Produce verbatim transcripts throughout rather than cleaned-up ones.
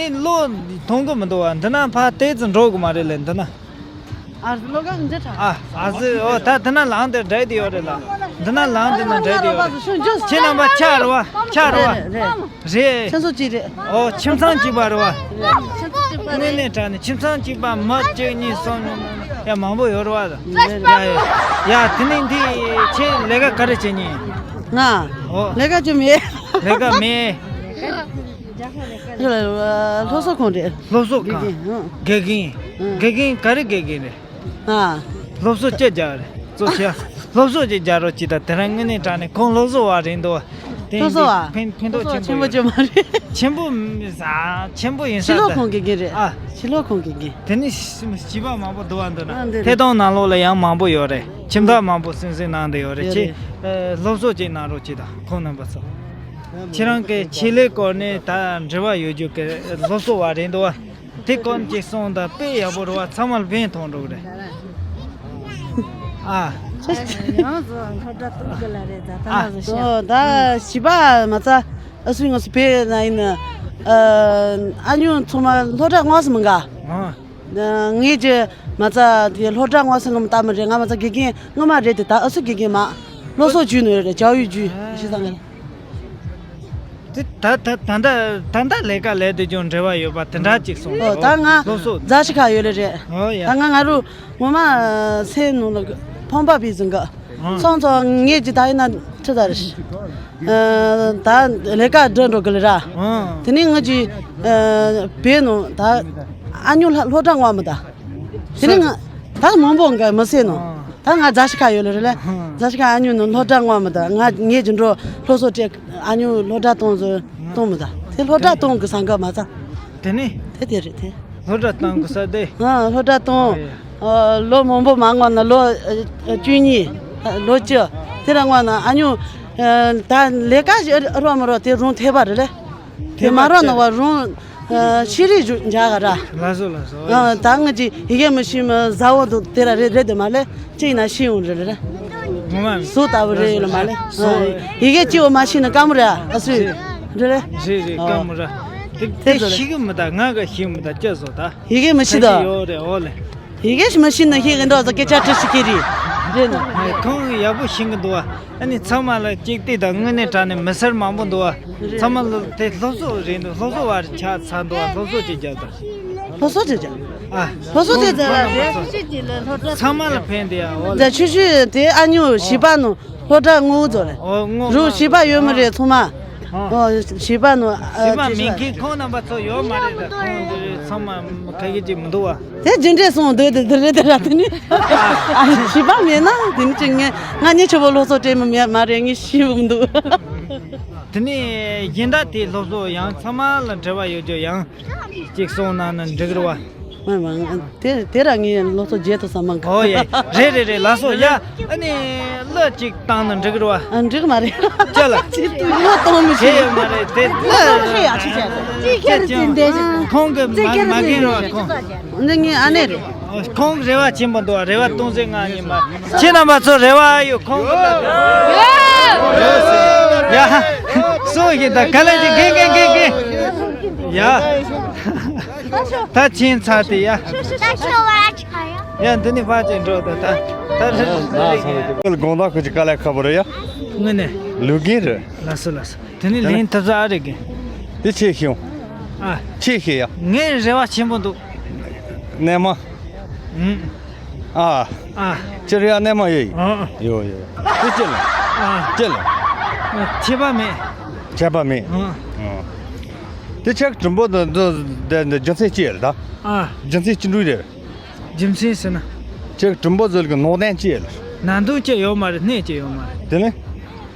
ནི་བློ་གཏོང་གི་མི་འདུག་བ། འདི་ན་ཕར་ཏོག་ཙམ་འགྲོ་གི་མ་རེད་ལེ། འདི་ན། ཨ་ཟི་ལོ་ག་འདི་དྲག་ཨ་ཨ་ཟི། ཨོ་ད་འདི་ན་ལམ་དེ་འདྲ་དེ་ཡོད་རེད་ལ། འདི་ན་ལམ་འདི་ན་འདྲ་དེ་ཡོད་རེད། ཁྱེད་རྣམ་པ་ཆ་རེད་བ། ཆ་རེད་བ། རེད། རེད། ཁྱིམ་ཚང་གཅིག་རེད། ཨོ་ཁྱིམ་ཚང་གཅིག་པ་རེད་བ། དངོས་གནས་དྲང་ནས་ཁྱིམ་ཚང་གཅིག་པ་མི་གཅིག་གཉིས་གསུམ་ཡ་མང་པོ་ཡོད་རེད་བ། ཡ་ཡ་ཡ། དེ་ནས་འདི་ཁྱེད་ལས་ཀ་ག་རེ་བྱེད་ཉིན། ང་ཨོ་ལས་ཀ་ཅི་མེད། ལས་ཀ་མེད། སློབ་གསོ་ཁང་རེད། སློབ་གསོ་ཁང་། དགེ་རྒན། དགེ་རྒན་ག་རེ་དགེ་རྒན་རེད། ཨ། སློབ་གསོ་ཅི་རྒྱག་རེད། གཙོ་ཆེ། སློབ་གསོ་ཅིག་རྒྱག་རོགས་གྱིས་ད། དེ་རིང་དངོས་གནས་དྲང་ནས་ཁོང་སློབ་གསོ་བ་རེད་འདུག་དེ་སློབ་གསོ་བ། ཕན་ཕན་ཐོགས་ཆེན་པོ་ཆེན་པོ་ཡོད། ཅིག་མ་རེད། ཆེན་པོ་ཟ་ཆེན་པོ་ཡིན་ས་ཕྱི་ལོགས་ད། ཁང་གི་རྒན་རེད། ཨ། ཕྱི་ལོགས་ཁང་གི་རྒན། དེ་ནི་བྱིས་པ་མང་པོ་འདུག་བ། འདི་ན་ཨ་འདི་ཐད་གཏོང་ནང་ལོགས་ལ་ཡང་མང་པོ་ཡོད་རེད། ཁྱིམ་བདག་མང་པོ་སེམས་སེམས་གནང་བསྡད་ཡོད་རེད། ཡོད་ཁྱེད། རེད། ཨ། སློབ་གསོ་ཅིག་གནང་རོགས་གྱིས་ད་ཁོང་རྣམ་པ་ཚོ། ཁྱེད་རང་གི་ཆེད་ལས་སྐོར་ནས་ད་འབྲེལ་བ་ཡོད་རྒྱུ་གི་སློབ་གསོ་བ་རེད་འདུག་བ། དེ་སྐོར་གྱི་གསུང་དང་དཔེ་ཡག་པོ་རེད་བ། ཚང་མ་ལ་ཕན་ཐོགས་འགྲོ་གི་རེད། ཨ། ཡང་སོ་སློབ་གྲྭ་གཏོང་གི་ལ་རེད། ད་ད་ཨ། ང་ཚོ་ཤ་ཨོ་ད་བྱིས་པ་མ་ཚ་ཨ་སུའི་ང་ཚོ་བོད་ན་ཡིན་ན་ཨ་ཨ་ཉུང་ཚང་མ་སློབ་གྲྭ་དངོས་སུ་མི་འགའ། ཨ། ངེད་ཀྱི་མ་ཚ་དེ་སློབ་གྲྭ་དངོས་སུ་ངམ་ལྟ་མི་རེད། ང་མ་ཚ་དགེ་རྒན་སྔོན་མ་རེད་དེ། ད་ཨ་སུ་དགེ་རྒན་མ་སློབ་གསོ་བྱུས་ནོ་རེད། ཅའོ་ཡུ་ཇུ་ཤི་ས་ང་། དེ་ད་ད་ད་ད་ད་ལས་ཀ་ལས་དེ་ཅུང་འབྲེལ་བ་ཡོད་པ་དེ་འདྲ་ཅིག་སོང་། ཨོ་ད་ང་སློབ་གསོ་རྫ་ཤི་ཁ་ཡོད་ལེ་རེད། ཨོ་ཡ། ད་ང་ང་རུ་ངོ་མ་སེམས་ནང་ལ་ཕོང་པ་བི་ཟིན་ག་ཨོ་སོང་ཙང་ངེད་ཀྱི་ད་ཡིན་ན་ཁྲི་ད་རེད། ད་ལས་ཀ་འགྲོ་འགྲོ་གི་ལེ་ར། ཨོ་དེ་ནས་ངེད་ཀྱི་བེད་ནང་ད་ཨ་ཉུ་སློབ་གྲྭ་ངོ་མ་ད། དེ་ནས་ང་ད་མང་པོ་འགའ་མི་སེ་ནོ། ད་ང་རྫ་ཤི་ཁ་ཡོད་ལེ་རེད་ལེ། རྫ་ཤི་ཁ་ཨ་ཉུ་ནང་སློབ་གྲྭ་ངོ་མ་ད། ང་ངེད་ཀྱི་འགྲོ་སློབ་གསོ་སྤྲད། ཨ་ཉུ་སློབ་གྲྭ་གཏོང་ཟོ་གཏོང་མི་ད། དེ་སློབ་གྲྭ་གཏོང་གི་སང་ག་མ་ཚ། དེ་ནི། དེ་དེ་རེད་དེ། སློབ་གྲྭ་གཏོང་གི་ས་དེ། ཨ་སློབ་གྲྭ་གཏོང་། ཨ་ལོ་མང་པོ་མ་ངོ་ན་ལོ་ཨ་བཅུ་གཉིས། ལོ་བཅུ། དེ་ར་ངོ་ན་ཨ་ཉུ་ཨ་ད་ལས་ཀ་ཞིག་རོགས་མི་རོགས་དེ་རུང་ཐེ་བ་རེད་ལེ། དེ་མ་རོགས་ན་བ་རུང་ཨ་ཤེས་རིག་འཇག་ག་ར། ལགས་སོ་ལགས་སོ། ཨ་ད་ང་ཅི་ཡི་གེ་མི་ཤེས་མི་ཟ་འོ་འདུག་དེ་ར་རེད་རེད་དེ་མ་ལེ། ཅི་ཡིན་ན་ཤེས་ཡོང་རེད་རེད། ངོ་མ། བཟོ་ལྟ་བུ་རེད་ཡོད་ལ་མ་ལེ། བཟོ། ཡི་གེ་གཅིག་འོ་མ་ཤེས་ན་དཀའ་མོ་རེད་ཨ་སུས། རེད་རེད། རེད་རེད་དཀའ་མོ་ར། དེ་དེ་དེ་ཚོ་རེད། ཤེས་གི་མི་ད། ང་ག་ཤེས་མི་ད་ཅི་བཟོ་ད། ཡི་གེ་མི་ཤེས་ད། ཡོད་རེད་འོ་ལེ། ཡི་གེ་ཞིག་མ་ཤེས་ན་ཤེས་གི་འགྲོ་ཟ་སྐད་ཆ་དྲི་ཤི་ཁྱེད་རེད། རེད་ནོ། ཁོང་ཡག་པོ་ཤེས་གི་འདུག་བ། ཨ་ནི་ཚང་མ་ལ་གཅིག་བལྟས་དང་དངོས་གནས་དྲང་ནས་མི་སེར་མང་པོ་འདུག་བ། ཚང་མ་ལ་དེ་སློབ་གསོ་རེད་འདུག་སློབ་གསོ་བ་ཆགས་ཚར་འདུག་བ། སློབ་གསོ་ཅིག་རྒྱག་དང་། སློབ་གསོ་ཅིག་རྒྱག་ཨ། སློབ་གསོ་དེ་ཚོ་ལ་རེད། ཚང་མ་ལ་ཕན་བདེ་ཡ་འོ་ལེ། ད་ཆུ་ཆུ་དེ་ཨ་ཉུ་བྱིས་པ་ནོ་སློབ་གྲྭ་ངོ་བོ་ཚོ་རེད། འོ་ངོ་རུ་བྱིས་པ་ཡོད་མ་རེད་ཚང་མ། ཨ། ཨོ་བྱིས་པ་ནོ་ཨ་བྱིས་པ་བྱིས་མིན་པ་མཁན་ཁོང་རྣམ་པ་ཚོ་ཡོད་མ་རེད་ད། ཁོང་འདི་ཚང་མ་ཁ་ཡིག་ཅིག་མི་འདུག་བ། དེ་རྒྱུ་འབྲས་སོང་འདོད་དེ་དེ་རེད་དེ་ར་དེ་ནི། ཨ་བྱིས་པ་མེད་ན་དེ་ནི་ཅིག་ངས་ང་ཉེ་ཆེ་བོ་སློབ་གསོ་སྤྲད་མི་མེད་མ་རེད། ངས་ཤི་བུ་འདུག་དེ་ནས་གཞན་དག་དེ་སློབ་གསོ་ཡང་ཚང་མ་ལ་འབྲེལ་བ་ཡོད་རྒྱུ་ཡང་གཅིག་གསུངས་གནང་ན་འགྲིག་རེད་བ། མ་མ་དེ་དེ་ར་ངས་སློབ་གསོ་བརྗེད་ཐུབ་ས་མ་འགའ། ཨོ་ཡ་རེད་རེད་རེད། ལགས་སོ་ཡ། ཨ་ནི་གླུ་གཅིག་བཏང་ན་འགྲིག་རེད་བ། ཨ་འགྲིག་མ་རེད། ཅི་ལ། ཅི་ཏུ་གླུ་གཏོང་མི་ཤེས། ཤེས་ཡོད་མ་རེད་དེ། གླུ་ཤེས་ཡ་ཆི་ཆི། ཅི་ཁྱེད་ཀྱི་འདས་ཁོང་གི་མ་མ་རྒན་རེད་བ་ཁོང་། འདི་ངའི་ཨ་ནེ་རེད། ཁོང་གི་རེ་བ་ཆེན་པོ་འདུག་རེ་བ་སྟོང་ཟད་ངང་ཉིན་མ། ཁྱེད་རྣམ་པ་ཚོ་རེ་བ་ཡོད་ཁོང་གི་ལ། ཡ། སུ་ཡིན་ད་ག་ལེ་ཅི་རྒན་རྒན་རྒན་རྒན། ཡ། ད་ཕྱིན་ཚར་དེ་ཡ། ཡ་འདི་ནི་ཕར་ཅིག་འགྲོ་ད་ད་ད་རེ་རེ་རེ་རེ། དགོང་དག་ཁུ་ཅི་དཀའ་ལས་ཁག་པོ་རེད་ཡ། དངོས་གནས། ལུས་རྒན་རེད། ལགས་སོ་ལགས་སོ། དེ་ནི་ལན་ཐབས་ས་ཨ་རེ་གི། དེ་ཆེ་ཤིང་། ཨ། ཆེ་ཤེ་ཡ། ངའི་རེ་བ་ཆེན་པོ་འདུག་གནས་མ། ཨུམ། ཨ། ཨ། ཅི་རེ་ཡ་གནས་མ་ཡོད་ཡིན། ཨ། ཡོད་ཡོད། དེ་ཅི་ལ། ཨ། ཅི་ལ། ཨ། ཆད་པ་མེད། ཆད་པ་མེད། ཨ། ཨ། དེ་ཆེ་གྲུམ་པོ་འདི་འདི་འདི་རྒྱུ་མཚན་ཅི་ཡིན་ད། ཨ། རྒྱུ་མཚན་ཅི་འདྲ་རེད། རྒྱུ་མཚན་ཟེར་ན། ཁྱེད་གྲུམ་པོ་ཟེར་གི་ནོར་ལྡན་ཅི་ཡོད། ནང་དོན་ཅི་ཡོད་མ་རེད། གནས་ཅི་ཡོད་མ་རེད། དེ་ནི།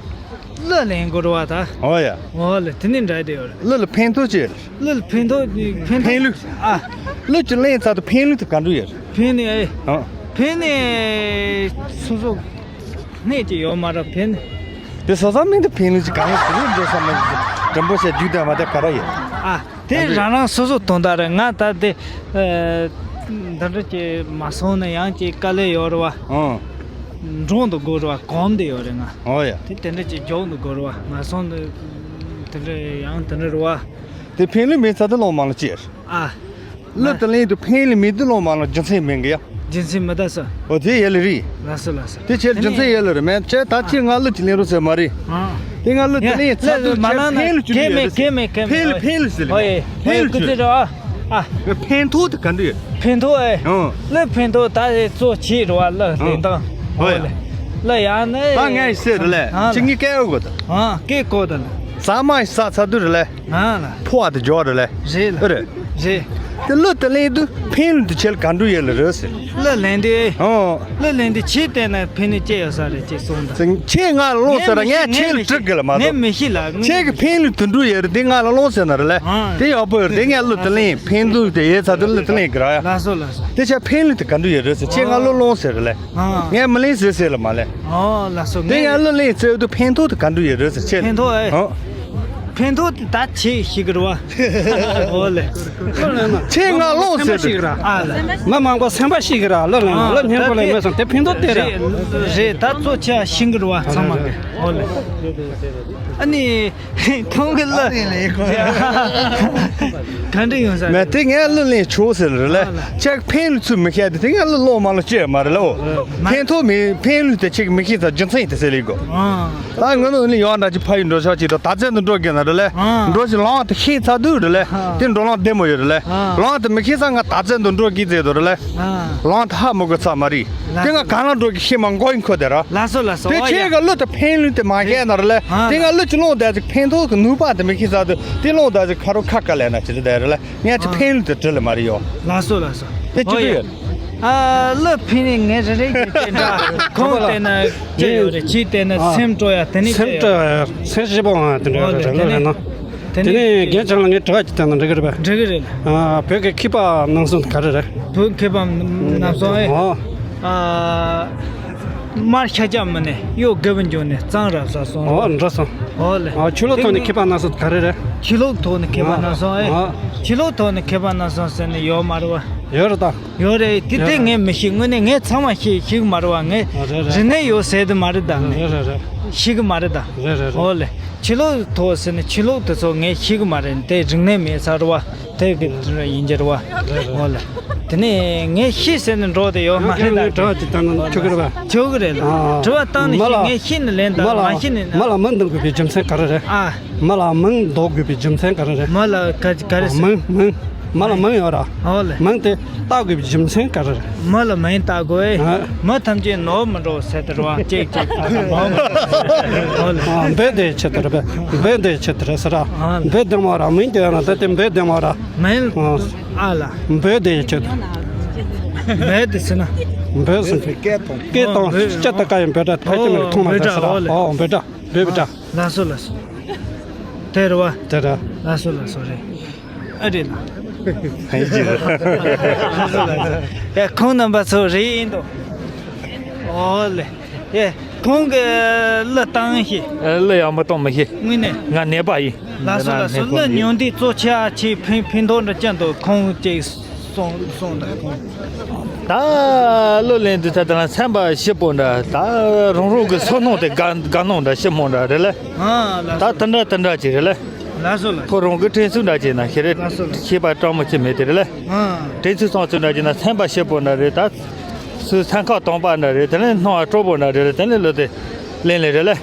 གླུ་ལེན་དགོས་རེད་བ་ད། ཨོ་ཡ། ཨོ་ལེ་དེ་ནི་འདྲ་དེ་ཡོད་རེད། གླུ་ལ་ཕན་ཐོགས་ཅི་ཡོད། གླུ་ལ་ཕན་ཐོགས་ཕན་ཐོགས་ཕན་ལུགས། ཨ། གླུ་ཅི་ལེན་ཚར་དུ་ཕན་ལུགས་དུ་ག་འདྲ་ཡོད། ཕན་ནི་ཨེ། ཨ། ཕན་ནི། སོ་སོ། གནས་ཅི་ཡོད་མ་རེད་ཕན་ནི། དེ་སོ་སོ་མིང་དུ་ཕན་ལུགས་ཅི་གང་ཡོད་ག་ལུགས་འགྲོ་ས་མ་གྲུམ་པོ་ཞེས་རྒྱུག་དང་མ་དེ་ག་ར་ཡོད། ཨ། དེ་རང་རང་སོ་སོ་དོན་དག་རེད། ང་ད་དེ་འདི་འདྲ་ཅིག་མ་སོང་ན་ཡང་ཅིག་དཀའ་ལས་ཡོད་རེད་བ། ཨང་། འགྲོ་འདུག་དགོས་རེད་བ། གོམ་དེ་ཡོད་རེད་ང་། ཨོ་ཡ། དེ་དེ་འདྲ་ཅིག་མགྱོགས་འདུག་དགོས་རེད་བ། མ་སོང་ན་དེ་འདྲ་ཡང་དེ་འདྲ་རེད་བ། དེ་ཕན་ལུས་མེད་ཚ་དེ་སློང་མ་ལ་ཅེར། ཨ། གླུ་དེ་ལེན་དུ་ཕན་ལུས་མེད་དུ་སློང་མ་ལ་རྒྱུ་མཚན་མེད་གི་ཡ། རྒྱུ་མཚན་མི་ད་ས། འོ་དེ་ཡེ་ལེ་རི། ལ་སོ་ལ་སོ། དེ་ཆེར་རྒྱུ་མཚན་ཡེ་ལེ་རི་མེད་ཆེ་ད་ཅི་ང་གླུ་ཅི་ལེན་རོ་ཟེར་མ་རེད། ཨ། དེ་ང་གླུ་དེ་ལེན་ཚ་དུ་མ་ཆེར་ལ་ན་ཕན་ལུས་ཅི་ལེན་རེད། ཕན་ལུས་ཕན་ལུས་ཟེར་ལེ། ཕན་ལུས་ཕན་ལུས་ཅི་ལེན། ཨ། ཕན་ཐོགས་དེ་ག་འདྲ་ཡོད། ཕན་ཐོགས་ཨེ། ཨོ། གླུ་ཕན་ཐོགས་ད་གཙོ་ཆེ་རུ་བ་གླུ་ལེན་སྟངས། ཨོ་ལེ། གླུ་ཡང་ནི། ད་ངས་ཟེར་རེད་ལེ། ཅི་ངའི་སྐད་འོ་གོ་ད། ཨ་སྐད་གོ་ད་ལ། ཟ་མ་ས་ཚ་དུ་རེད་ལེ། ཨ་ལ། ཕོ་བ་དེ་འཇོག་རེད་ལེ། རེད་ལ། རེད། རེད། དེ་གླུ་དེ་ལེན་དུ་ཕན་ལུས་དུ་ཆེར་ག་འདྲ་ཡོད་ལེ་རེད་ཟེར། གླུ་ལེན་དུ་ཨེ། ཨོ། གླུ་ལེན་དུ་ཆེ་བལྟས་ན་ཕན་ནུས་ཅི་ཡོད་ས་རེད་ཅེས་གསུངས་ད། ཁྱེད་ང་ལ་ལོངས་ཟེར་ར་ངས་ཁྱེད་ལ་དྲི་གི་ལ་མ་གཏོགས། ངས་མི་ཤེས་ལ། ཁྱེད་ཀྱི་ཕན་ལུས་དུ་འགྲོ་ཡོད་རེད་དེ་ང་ལ་ལོངས་ཟེར་ན་རེད་ལེ། དེ་ཡག་པོ་ཡོད་རེད་དེ་ངས་གླུ་དེ་ལེན་ཕན་ཐོགས་དེ་ཡོད་ཚ་དུ་གླུ་དེ་ལེན་གི་ར་ཡ། ལགས་སོ་ལགས་སོ། དེ་ཆ་ཕན་ལུས་དེ་ག་འདྲ་ཡོད་རེད་ཟེར་ཁྱེད་ང་གླུ་ལོངས་ཟེར་རེད་ལེ། ངས་མི་ལེན་ཟེར་ཟེར་ལ་མ་ལེ། ཨོ་ལགས་སོ། དེ་ངས་གླུ་ལེན་ཚེ་དུ་ཕན་ཐོགས་དེ་ག་འདྲ་ཡོད་རེད་ཟེར་ཁྱེད། ཕན་ཐོགས་ཨེ། ཕན་ཐོགས་དེ་ད་ཆེ་ཞིག་གི་རེད་བ། ཨོ་ལེ། ཁྱེད་ང་ལོངས་ཟེར་རེད། ཨ་ལེ། མི་མང་པོ་སེམས་པ་ཞིག་གི་ར་གླུ་ལེན་གླུ་སྙན་པོ་ལེན་མེད་སོང་དེ་ཕན་ཐོགས་དེ་རེད། རེད་ད་གཙོ་ཆེ་ཤིང་གི་རེད་བ་ཚང་མ་གི། ཨོ་ལེ། ཨ་ནི། ཁོང་གི་གླུ། ག་འདྲ་ཡོང་ས་མེད་རེད། དེ་ངས་གླུ་ལེན་ཆོག་ཟེར་རེད་ལེ། ཨ་ལ། ཅག་ཕན་ལུས་ཚུལ་མི་ཤེས་དེ་དེ་ངས་གླུ་ལོང་མ་ལོ་ཅེས་མ་རེད་ལོ། ཕན་ཐོགས་མེད་ཕན་ལུས་དེ་ཅིག་མི་ཤེས་ཚ་རྒྱུ་མཚན་དེ་ཟེར་ལེ་གོ། ཨ། ད་ངོ་ནོ་ནི་ཡོང་འདྲ་ཅིག་ཕ་ཡུལ་འགྲོ་ཆོག་ཅིག་དང་ད་ཚན་དུ་འགྲོ་གི་ན་རེད་ལེ། ཨ། འགྲོ་ཞིག་ལོང་དེ་ཤེས་ཚ་དུས་རེད་ལེ། ཨ། དེ་འགྲོ་ལོང་བདེ་མོ་ཡོད་རེད་ལེ། ཨ། ལོང་དེ་མི་ཤེས་ཚ་ང་ད་ཚན་དུ་འགྲོ་གི་ཟེར་དུ་རེད་ལེ། ཨ། ལོང་དེ་ཧ་མོ་གི་ཚ་མ་རེད། དེ་ང་གང་ལ་འགྲོ་གི་ཤེས་མ་མགོ་ཡིན་ཁོ་དེ་ར། ལགས་སོ་ལགས་སོ། དེ་ཨོ་ཁྱེད་ཡ། ཀྱི་གླུ་དེ་ཕན་ལུས་དེ་མ་ཤེས་ན་རེད་ལེ། ཨ། དེ་ང་གླུ་ཅི་ལོང་དེ་ཅིག་ཕན་ཐོགས་ཀྱི་ནུས་པ་དེ་མི་ཤེས་ས་དེ་དེ་ལོང་དེ་ཅིག་ཁ་རོ་ཁ་ཁ་ལས་ན་ཅི་རེད་དེ་རེད་ལེ། ངས་ཅི་ཨ། ཕན་ལུས་དེ་བྲི་ལེ་མ་རེད་ཡོ། ལགས་སོ་ལགས་སོ། དེ་ཅི་ཨོ་ཡ། འདྲ་ཡོད། ཨ་གླུ་ཕན་ནི་ངས་རེ་རེ་ཡོད་དེ་འདྲ། ཁོང་བལྟས་ན་ཅི་ཡོད་རེད། ཁྱེད་བལྟས་ན་ཨ། སེམས་སྤྲོ་ཡ་དེ་ནི་སེམས་ཅི་ཡོད། སྤྲོ་ཡ་སེམས་ཞིབ་པོ་ང་དེ་འདྲ་ཨོ་ཡོད་ལེ། རེད་དེ་ལོ་ནི་རེད་ན། དེ་དེ་ནི་ནི་རྒན་ཆང་ལ་ངས་དྲི་བ་ཅིག་བཏང་ན་འགྲིག་གི་རེད་པས། འགྲིག་གི་རེད། ཨ་བོད་ཀྱི་མཁས་པ་རྣམ་གསུམ་ག་རེ་རེད། བོད་མཁས་པ་རྣམ་གསུམ་ཨེ། ཨོ། ཨ། མར་ཤ་རྒྱགས་མི་ནས་གཡོ་དགུ་པོ་འཇོག་ནས་གཙང་རབ་ས་སོང་། ཨོ་འགྲོ་སོང་། ཨོ་ལེ། ཨ་ཆོས་ལུགས་ཐོག་ནས་མཁས་པ་རྣམ་གསུམ་ག་རེ་རེད། ཆོས་ལུགས་ཐོག་ནས་མཁས་པ་རྣམ་གསུམ་ཨེ། ཨོ། ཆོས་ལུགས་ཐོག་ནས་མཁས་པ་རྣམ་གསུམ་ཟེར་ནས་ཡོད་མ་རེད་བ། ཡོད་རེད་ད། ཡོད་རེད་དེ་དེ་ངས་མི་ཤེས། དངོས་གནས་ངས་ཚང་མ་ཤེས་ཤེས་གི་མ་རེད་བ། ངས་རེད་རེད། རིག་གནས་ཡོད་ཟེར་དུ་མ་རེད་ད། རེད་རེད་རེད། ཤེས་གི་མ་རེད་ད། རེད་རེད་རེད། ཨོ་ལེ། ཆོས་ལུགས་ཐོག་ཟེར་ནས་ཆོས་ལུགས་དེ་ཚོ་ངས་ཤེས་གི་མ་རེད། དེ་རིག་གནས་མེད་ས་རེད་བ། དེ་གི་ཡིན་གྱི་རེད་བ། རེད་རེད། ཨོ་ལེ། དེ་ནས་ངས་ཤེས་ཟེར་ནས་འགྲོ་དེ་ཡོད་མ་རེད་ད། དྲི་བ་ཅིག་བཏང་ན་ཆོག་གི་རེད་བ། ཆོག་གི་རེད་ལ། ཨ། དྲི་བ་བཏང་ནས་མ་ལ་ཤེས་ངས་ཤེས་ནས་ལན་དང་མ་ལ་མ་ཤེས་ནས་ན། མ་ལ་མིང་འདོགས་དགོས་པའི་རྒྱུ་མཚན་ག་རེ་རེད། ཨ། མ་ལ་མིང་འདོགས་དགོས་པའི་རྒྱུ་མཚན་ག་རེ་རེད། མ་ལ་ག་ག་རེ་ཟེར། མིང་མིང་། མ་ལ་མིང་ཡོད་ར། ཨོ་ལེ། མིང་དེ་བཏགས་དགོས་པའི་རྒྱུ་མཚན་ག་རེ་རེད། མ་ལ་མིང་བཏགས་དགོས། ཨ། མི་ཐམས་ཅད་ནོར་མི་འགྲོ་ཟེར་དེ་རེད་བ། ཅིག་ཅིག་ཨོ་ལེ། ཨ་འབོད་དེ་ཆེད་དུ་རེད་པས། འབོད་དེ་ཆེད་དུ་རེད་ཟེར་ར། ཨོ་ལེ། འབོད་དེ་མ་ར་མིང་དེ་ཡང་ན་དེ་དེ་འབོད་དེ་མ་ར། མིང་ཨ་ལ། འབོད་དེ་ཆེད་དུ། འབོད་དེ་ཟེར་ན། འབོད་ཟེར། སྐད་གཏོང་། སྐད་གཏོང་ཨོ་འབོད། ཅི་ལྟ་ཀ་ཡང་འབོད་ར་ཕལ་ཆེར་མིག་མཐོང་མ་ཨོ་འབོད་ཟེར་ར། ཨོ་ལེ། ཨོ་འབོད་ར། འབོད་པ་འདྲ། ལགས་སོ་ལགས་སོ། དེ་རེད་བ། དེ་རེད། ལགས་སོ་ལགས་སོ་རེད། ཨ་རེད་ལ། ཕན་གྱི་རེད། ལགས་སོ་ལགས་སོ། ཡ་ཁོང་རྣམ་པ་ཚོ་རེད་ཡིན་དོ། ཨོ་ལེ། ཡ་ཁོང་གི་གླུ་བཏང་ཤེས། གླུ་ཡང་མི་གཏོང་མི་ཤེས། དངོས་གནས། ང་ནད་པ་ཡིན། ལགས་སོ་ལགས་སོ། གླུ་ཉོན་དུས་གཙོ་ཆེ་ཆེ་ཕན་ཕན་ཐོགས་འདྲ་ཅན་དུ་ཁོང་ཅིག་སོང་སོང་ད་ཁོང་། ད་གླུ་ལེན་དུས་ད་ལྟ་སེམས་པ་སྐྱིད་པོ་འདྲ། ད་རང་རང་གི་བསོད་ནམས་དེ་དགའ་དགའ་སྣང་འདྲ་སྐྱིད་མོ་འདྲ་རེད་ལེ། ཨ་ལགས་ད་སོ། དེ་འདྲ་དེ་འདྲ་ཅིག་རེད་ལེ། ལགས་སོ་ལགས། ཁོ་རང་གི་དྲན་ཚུལ་འདྲ་ཅིག་ན་ཤེས་རེད། ལགས་སོ་ལགས། ཤེས་པ་སྤྲང་མོ་ཅིག་མེད་དེ་རེད་ལེ། ཨ་དྲན་ཚུལ་སོང་ཚུལ་འདྲ་ཅིག་ན་སེམས་པ་སྐྱིད་པོ་འདྲ་རེད། ད་སུ་སེམས་ཁམས་དྭངས་པ་འདྲ་རེད། དེ་ནས་སྣང་བ་སྤྲོ་པོ་འདྲ་རེད། དེ་ནས་གླུ་དེ་ལེན་ལེ་རེད་ལེ། ཨ་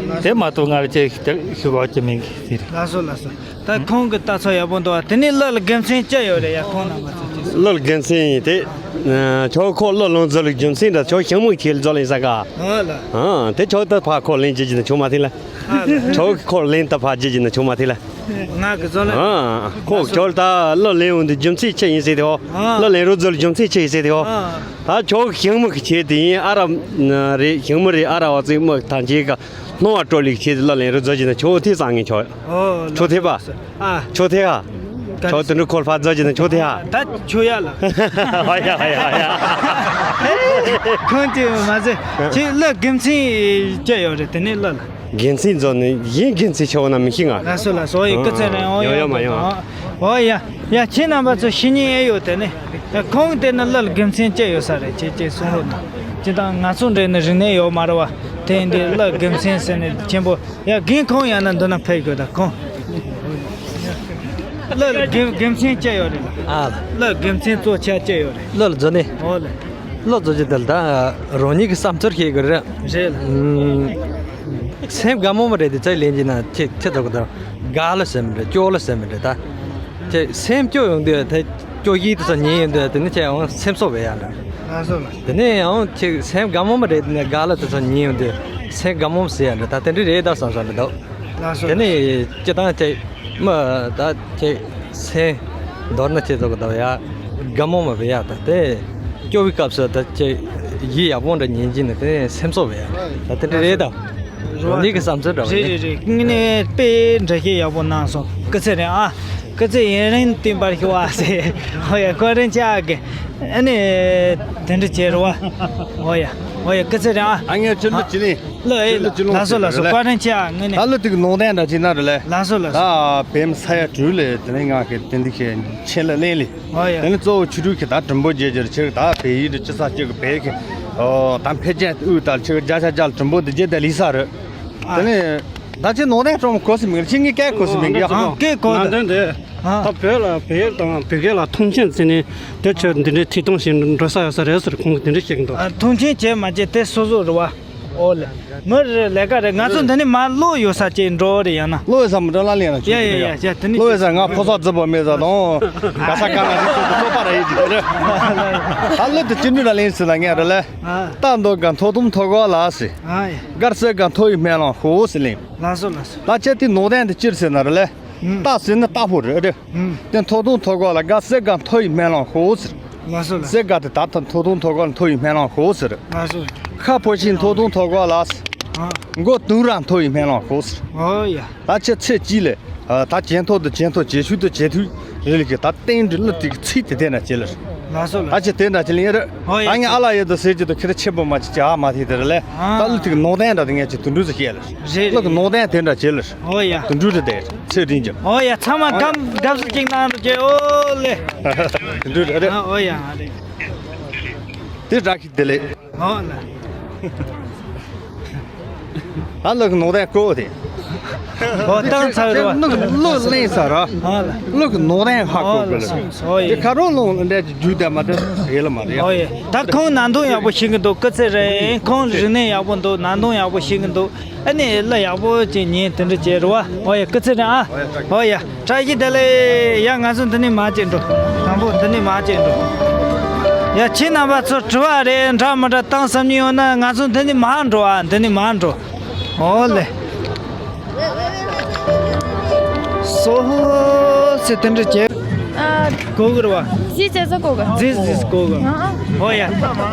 ལགས་སོ། དེ་མ་གཏོགས་ང་ལ་ཅིག་ཞུ་བ་ཅིག་མིན་གི་ཟེར། ལགས་སོ་ལགས་སོ། ད་ཁོང་གི་ལྟ་ཚུལ་ཡག་པོ་འདུག་དེ་ནས་གླུ་ལ་དགེ་མཚན་ཅི་ཡོད་རེད་ཡ། ཁོང་རྣམ་པ་ཚོ་ཅིག་གླུ་ལ་དགེ་མཚན་ཡིན་དེ། ཨ་ཁྱོད་ཁོ་གླུ་ལོང་རྫོགས་ལ་རྒྱུ་མཚན་འདྲ་ཁྱོད་ཞིང་མོ་ཁྱེར་རྫོགས་ལེན་ས་ག་ཨོ་ལ། ཨ་དེ་ཁྱོད་ད་ཕ་ཁོ་ལེན་བྱེད་ཀྱི་ན་ཆུང་མ་ཐིག་ལ། ཨ་ལ། ཁྱོད་ཁོ་ལེན་ད་ཕ་བྱེད་ཀྱི་ན་ཆུང་མ་ཐིག་ལ། ང་གི་རྫོགས་ལེན། ཨ་ཁོ་ཁྱོད་ད་གླུ་ལེན་འོང་དུས་རྒྱུ་མཚན་ཆི་ཡིན་ཟེར་དེ་ཧོ། ཨ་གླུ་ལེན་རོགས་རྫོགས་ལ་རྒྱུ་མཚན་ཆི་ཡིན་ཟེར་དེ་ཧོ། ཨ་ད་ཁྱོད་ཞིང་མོ་གི་ཆེད་དེ་ཡིན། ཨ་ར་རེད། ཞིང་མོ་རེད། ཨ་ར་བ་ཚིག་མོ་ཐང་ཆེ་ག་སྣང་བ་སྤྲོ་ལེགས་ཆེད་དུ་གླུ་ལེན་རོགས་རྫོགས་ཀྱི་ན་ཁྱོད་ཐིག་བཟང་ངན་ཁྱོད། ཨོ་ཁྱོད་ཐིག་པ། ཨ། ཆོ་ཐེ་ཧ། ཆོ་དུ་འགྲོ་ཁོལ་ཕ་རྫོགས་ཀྱི་ན་ཆོ་ཐེ་ཧ། ད་ཆོ་ཡ་ལ། ཧ་ཡ་ཧ་ཡ་ཧ་ཡ། ཁོང་དེ་མ་ཟེར། ཁྱེད་གླུ་དགེ་མཚན་ཅི་ཡོད་རེད་དེ་ནས་གླུ་ལ། དགེ་མཚན་རྫོགས་ནས་ཡིན་དགེ་མཚན་ཆེ་བ་ན་མི་ཤེས་ང་། ལགས་སོ་ལགས་སོ། ཡི་སྐུ་ཚེ་རིང་། ཨོ་ཡོད་ཡོད་མ་ཡོད། ཨོ་ཡ་ཡ་ཁྱེད་རྣམ་པ་ཚོ་ཤེས་ཉེན་ཨེ་ཡོད་དེ་ནས། ཁོང་དེ་ནི་གླུ་ལ་དགེ་མཚན་ཅི་ཡོད་ས་རེད་ཅེས་ཅེས་གསུངས་རོགས་གནང་། ཅི་ལྟར་ང་ཚོ་འདྲ་ནི་རིག་གནས་ཡོད་མ་རེད་བ། དེ་འདི་གླུ་དགེ་མཚན་ཟེར་ནས་ཆེན་པོ། ཡ་རྒན་ཁོང་ཡང་ན་འདི་ན་ཕེབས་དགོས་ད་ཁོང་། གླུ་ལ་དགེ་དགེ་མཚན་ཅི་ཡོད་རེད། ཨ། གླུ་དགེ་མཚན་གཙོ་ཆེ་ཅི་ཡོད་རེད། གླུ་ལ་རྫུ་ནི། ཨོ་ལེ། གླུ་རྫུ་ཅི་དེ་ལ་ད་རང་ཉིད་ཀྱི་བསམ་ཚུལ་ཤེས་དགོས་རེད། རེད་ལ། སེམས་དགའ་མོ་མ་རེད་དེ་ཚེ་ལེན་གྱི་ན་ཁྱེད་ཁྱེད་ཚོ་གི་ད་དགའ་ལ་སེམས་རེད། སྐྱོ་ལ་སེམས་རེད་ད། ཁྱེད་སེམས་སྐྱོ་ཡོང་དུས་དེ་སྐྱོ་ཡིད་དུ་ཚོ་ཉིན་ཡོང་དུས་དེ་ནི་ཁྱེད་ཡང་སེམས་གསོ་བས་ཡ་འདྲ། ལགས་སོ་ལགས། དེ་ནས་ཡང་ཁྱེད་སེམས་དགའ་མོ་མ་རེད་དེ་ནས་དགའ་ལ་དེ་ཚོ་ཉིན་ཡོང་དུས་སེམས་དགའ་མོ་ཟེར་ཡ་འདྲ་ད་དེ་འདྲ་རེད་ད་བསམ་བསམ་རེད་འདུག། ལགས་སོ། དེ་ནས་སྤྱི་བཏང་ཁྱེད་མ་ད་ཁྱེད་སེམས་མདོར་ན་ཁྱེད་ཚོ་གི་ད་ཡ་དགའ་མོ་མ་བས་ཡ་ད་དེ་སྐྱོ་བའི་སྐབས་སུ་ད་ཁྱེད་ཡིད་ཡག་པོ་འདྲ་ཉན་གྱིན་ནས་དེ་ནས་སེམས་གསོ་བས་ཡ་ད་དེ་འདྲ་རེད་ད། རང་ཉིད་ཀྱི་བསམ་ཚུལ་འདྲ་བ་རེད་ཡིན། རེད་རེད། དངོས་གནས་དཔེ་འདྲ་ཞིག་ཡག་པོ་གནང་སོང་། སྐུ་ཚེ་རིང་ཨ། སྐུ་ཚེ་ཡུན་རིང་བརྟན་པར་ཤོག་ཨ་ཟེར། ཧོ་ཡ་ཀོ་རིན་ཆ་གི་ཨ་ནི་དེ་འདྲ་བྱས་རེད་བ། ཧོ་ཡ་ཧོ་ཡ་སྐུ་ཚེ་རིང་ཨ། ཨ་ངས་ཕྱིར་འདི་ཅི་ནི། ལོ་ཨེ་ཕྱིར་འདི་ཅི་ལོ་ལགས་སོ་ལགས་སོ། ལགས། ཀོ་རིན་ཆ་ཨ་ངོས་ནས། ད་ལོ་དེ་གི་ནང་བསྟན་འདྲ་བྱས་ན་རེད་ལེ། ལགས་སོ་ལགས་སོ། ད་བེམ་ས་ཡ་དྲུག་ལས་དེ་ནས་ང་གི་དེ་འདི་ཤེས་མཁན་ལ་གླེང་ལེ། ཨོ་ཡ། དེ་ནི་གཙོ་བོ་ཆོས་དྲུག་གི་ད་གྲུབ་འབྲས་རྒྱས་རྒྱུར་ཆེ་ད་བལ་ཡུལ་དུ་ཅི་ས་གཅིག་གི་བལ་གི་ཨོ་ད་འཕེལ་རྒྱས་དབུས་དར་ཆེ་བརྒྱ་ཆ་བརྒྱ་ལ་གྲུབ་འབྲས་འདི་རྒྱས་དེ་ལི་ས་རེད། ཨ། དེ་ནི་ད་ཅི་ནང་བསྟན་སྤྲོ་མོ་གོ་སི་མིག་ལ་ཅི་ངའི་སྐད་གོ་སི་མིག་ཡ། ཨ་སྐད་གོ་ནང་དོན་དེ་ཨ། ད་བོད་ལ་བལ་ཡུལ་དང་བོད་སྐད་ལ་མཐོང་ཆེན་བརྩིས་ནས་དེ་ཆོས་འདི་འདྲའི་ཐིག་སྟོང་ཞིག་འགྲོ་ས་ཡོད་ས་རེད་ཟེར་ཁོང་གིས་དེ་འདྲ་བཤད་ཀྱི་འདུག། ཨ་མཐོང་ཆེན་བྱས་མ་བྱས་དེ་སོ་སོ་རེད་བ། ཨོ་ལེ། མི་རེ་ལས་ཀ་རེད། ང་ཚོ་འདི་ནས་མར་གློག་ཡོད་ས་ཅིག་འགྲོ་རེད་ཡང་ན། གློག་ཡོད་ས་མི་འགྲོ་ལ་ལེན་ན་ཡ་ཡ་ཡ་ཡ་དེ་ནི་གློག་ཡོད་ས་ང་ཕོ་གསར་རྫི་བོ་མེད་ས་དང་ག་ས་ག་ན་རིག་ཚོགས་ཀྱི་ཚོགས་པ་ར་ཡིན་གྱི་དེ་རེད། ད་གློག་དེ་ཅི་ནུས་ལ་ལེན་སྲིད་ལ་ངས་རེ་ལེ། ཨ། རྟ་འདོ་ག་མཐོ་དུམ་མཐོ་གོ་ལ་སི། ཨ་ཡ། དཀར་སེར་ག་མཐོ་ཡི་སྨན་ལམ་ཤོག་སི་ལེན། ལགས་སོ་ལགས་སོ། ད་ཁྱེད་དེ་ནོར་ལྡན་དེ་ཅིར་ཟེར་ན་རེ་ལེ། ཨུམ། རྟ་ཟེར་ན་རྟ་ཕོ་རེད་རེད། ཨུམ། དེ་མཐོ་དུམ་མཐོ་གོ་ལ་དཀར་སེར་ག་མཐོ་ཡི་སྨན་ལམ་ཤོག་ཟེར། ལགས་སོ་ལགས་སོ། གཟེར་དཀར་དེ་ད་ཐ་མཐོ་དུང་མཐོ་སྒང་མཐོ་བའི་སྨན་བླངས་ཤོག་ཟེར། ལགས་སོ། ཤ་ཕོ་ཤིང་མཐོ་དུང་མཐོ་སྒང་ལ། ཨ། མགོ་དུང་ར་མཐོ་བའི་སྨན་བླངས་ཤོག་ཟེར། ཨོ་ཡ། ད་ཆེ་ཚེ་གཅིག་ལས། ད་ཇེ་མཐོ་དུ་ཇེ་མཐོ་ཇེ་ཆུང་དུ་ཇེ་མཐོ་རེ་ལ་གི་ད་རྟེན་འབྲེལ་གླུ་དེ་གི་ཚིག་དེ་དེ་ན་ཅི་ལ། ལགས་སོ་ལགས། ད་ཆེ་དེ་འདྲ་ཅི་ལ་ཡིན་རེད། ཨོ་ཡ། ད་ངས་ཨ་ལ་ཡོད་དུ་ཟེར་གྱི་དུ་ཁྱེད་ཆེ་པོ་མ་ཅི་ཅི་ཨ་མ་ཐི་དེ་རེད་ལས། ད་གླུ་དེ་གི་ནོར་ལྡན་འདྲ་དེ་ངས་ཅི་དུ་འགྲུལ་ཟེར་བཤད་ལ། རེད་གླུ་གི་རེད། ནོར་ལྡན་དེ་འདྲ་ཅི་ལ། ཨོ་ཡ། དུ་འགྲུལ་རེད་དེ། ཚེ་རིང་ཅིང་། ཨོ་ཡ་ཚང་མ་སྐམ་དགའ་བསུ་ཅིག་གནང་རོགས་གྱིས་ཨོ་ལེ། དུ་འགྲུལ་རེད། ཨོ་ཡ་རེད། དེ་རག་གི་དེ་ལེ། ཨོ་ལེ། ཨ་ལགས་ནོར་ལྡན་ཀོ་དེ། ཨོ་བཏང་ཚར་རོ། ལུག་ལུག་ལེན་ས་ར། ཨོ་ལེ། ལུག་ནོར་ལྡན་ཧ་ཨོ་ལེ་ཀོ་ཀོ་ལེ། ཨོ་ཡ། དེ་ཁ་རོག་ལོང་འདྲ་ཅིག་རྒྱུ་དེ་མ་དེ་ཧེ་ལ་མ་རེད། ཨོ་ཡ། ད་ཁོང་ནང་དོན་ཡག་པོ་ཤེས་གི་འདུག་སྐུ་ཚེ་རིང་། ཁོང་རིག་གནས་ཡག་པོ་འདུག་ནང་དོན་ཡག་པོ་ཤེས་གི་འདུག་ཨ་ནི་གླུ་ཡག་པོ་ཅིག་ཉན་དེ་འདྲ་བྱེད་རོ་བ། ཨོ་ཡ་སྐུ་ཚེ་རིང་ཨ། ཨོ་ཡ། བཀྲ་ཤིས་བདེ་ལེགས། ཡ་ང་ཚོ་འདི་ནས་མར་ཅིག་འགྲོ། དང་པོ་འདི་ནས་མར་ཅིག་འགྲོ། ཡ་ཁྱེད་རྣམ་པ་ཚོ་དྲི་བ་རེ་འདྲ་མི་འདྲ་བཏང་བསམ་ནི་ཡོད་ན་ང་ཚོ་འདི་ནས་མར་འགྲོ་ཨ། འདི་ནས་མར་འགྲོ། ཨོ་ལེ། སོ་སོ་དེ་འདྲ་བྱེད། ཨ། གོ་གི་རེད་བ། ཟི་ཟེར་ས་གོ་གི། ཟི་ཟི་གོ་གི། ཨ་ཨ། ཨོ་ཡ། ཨ།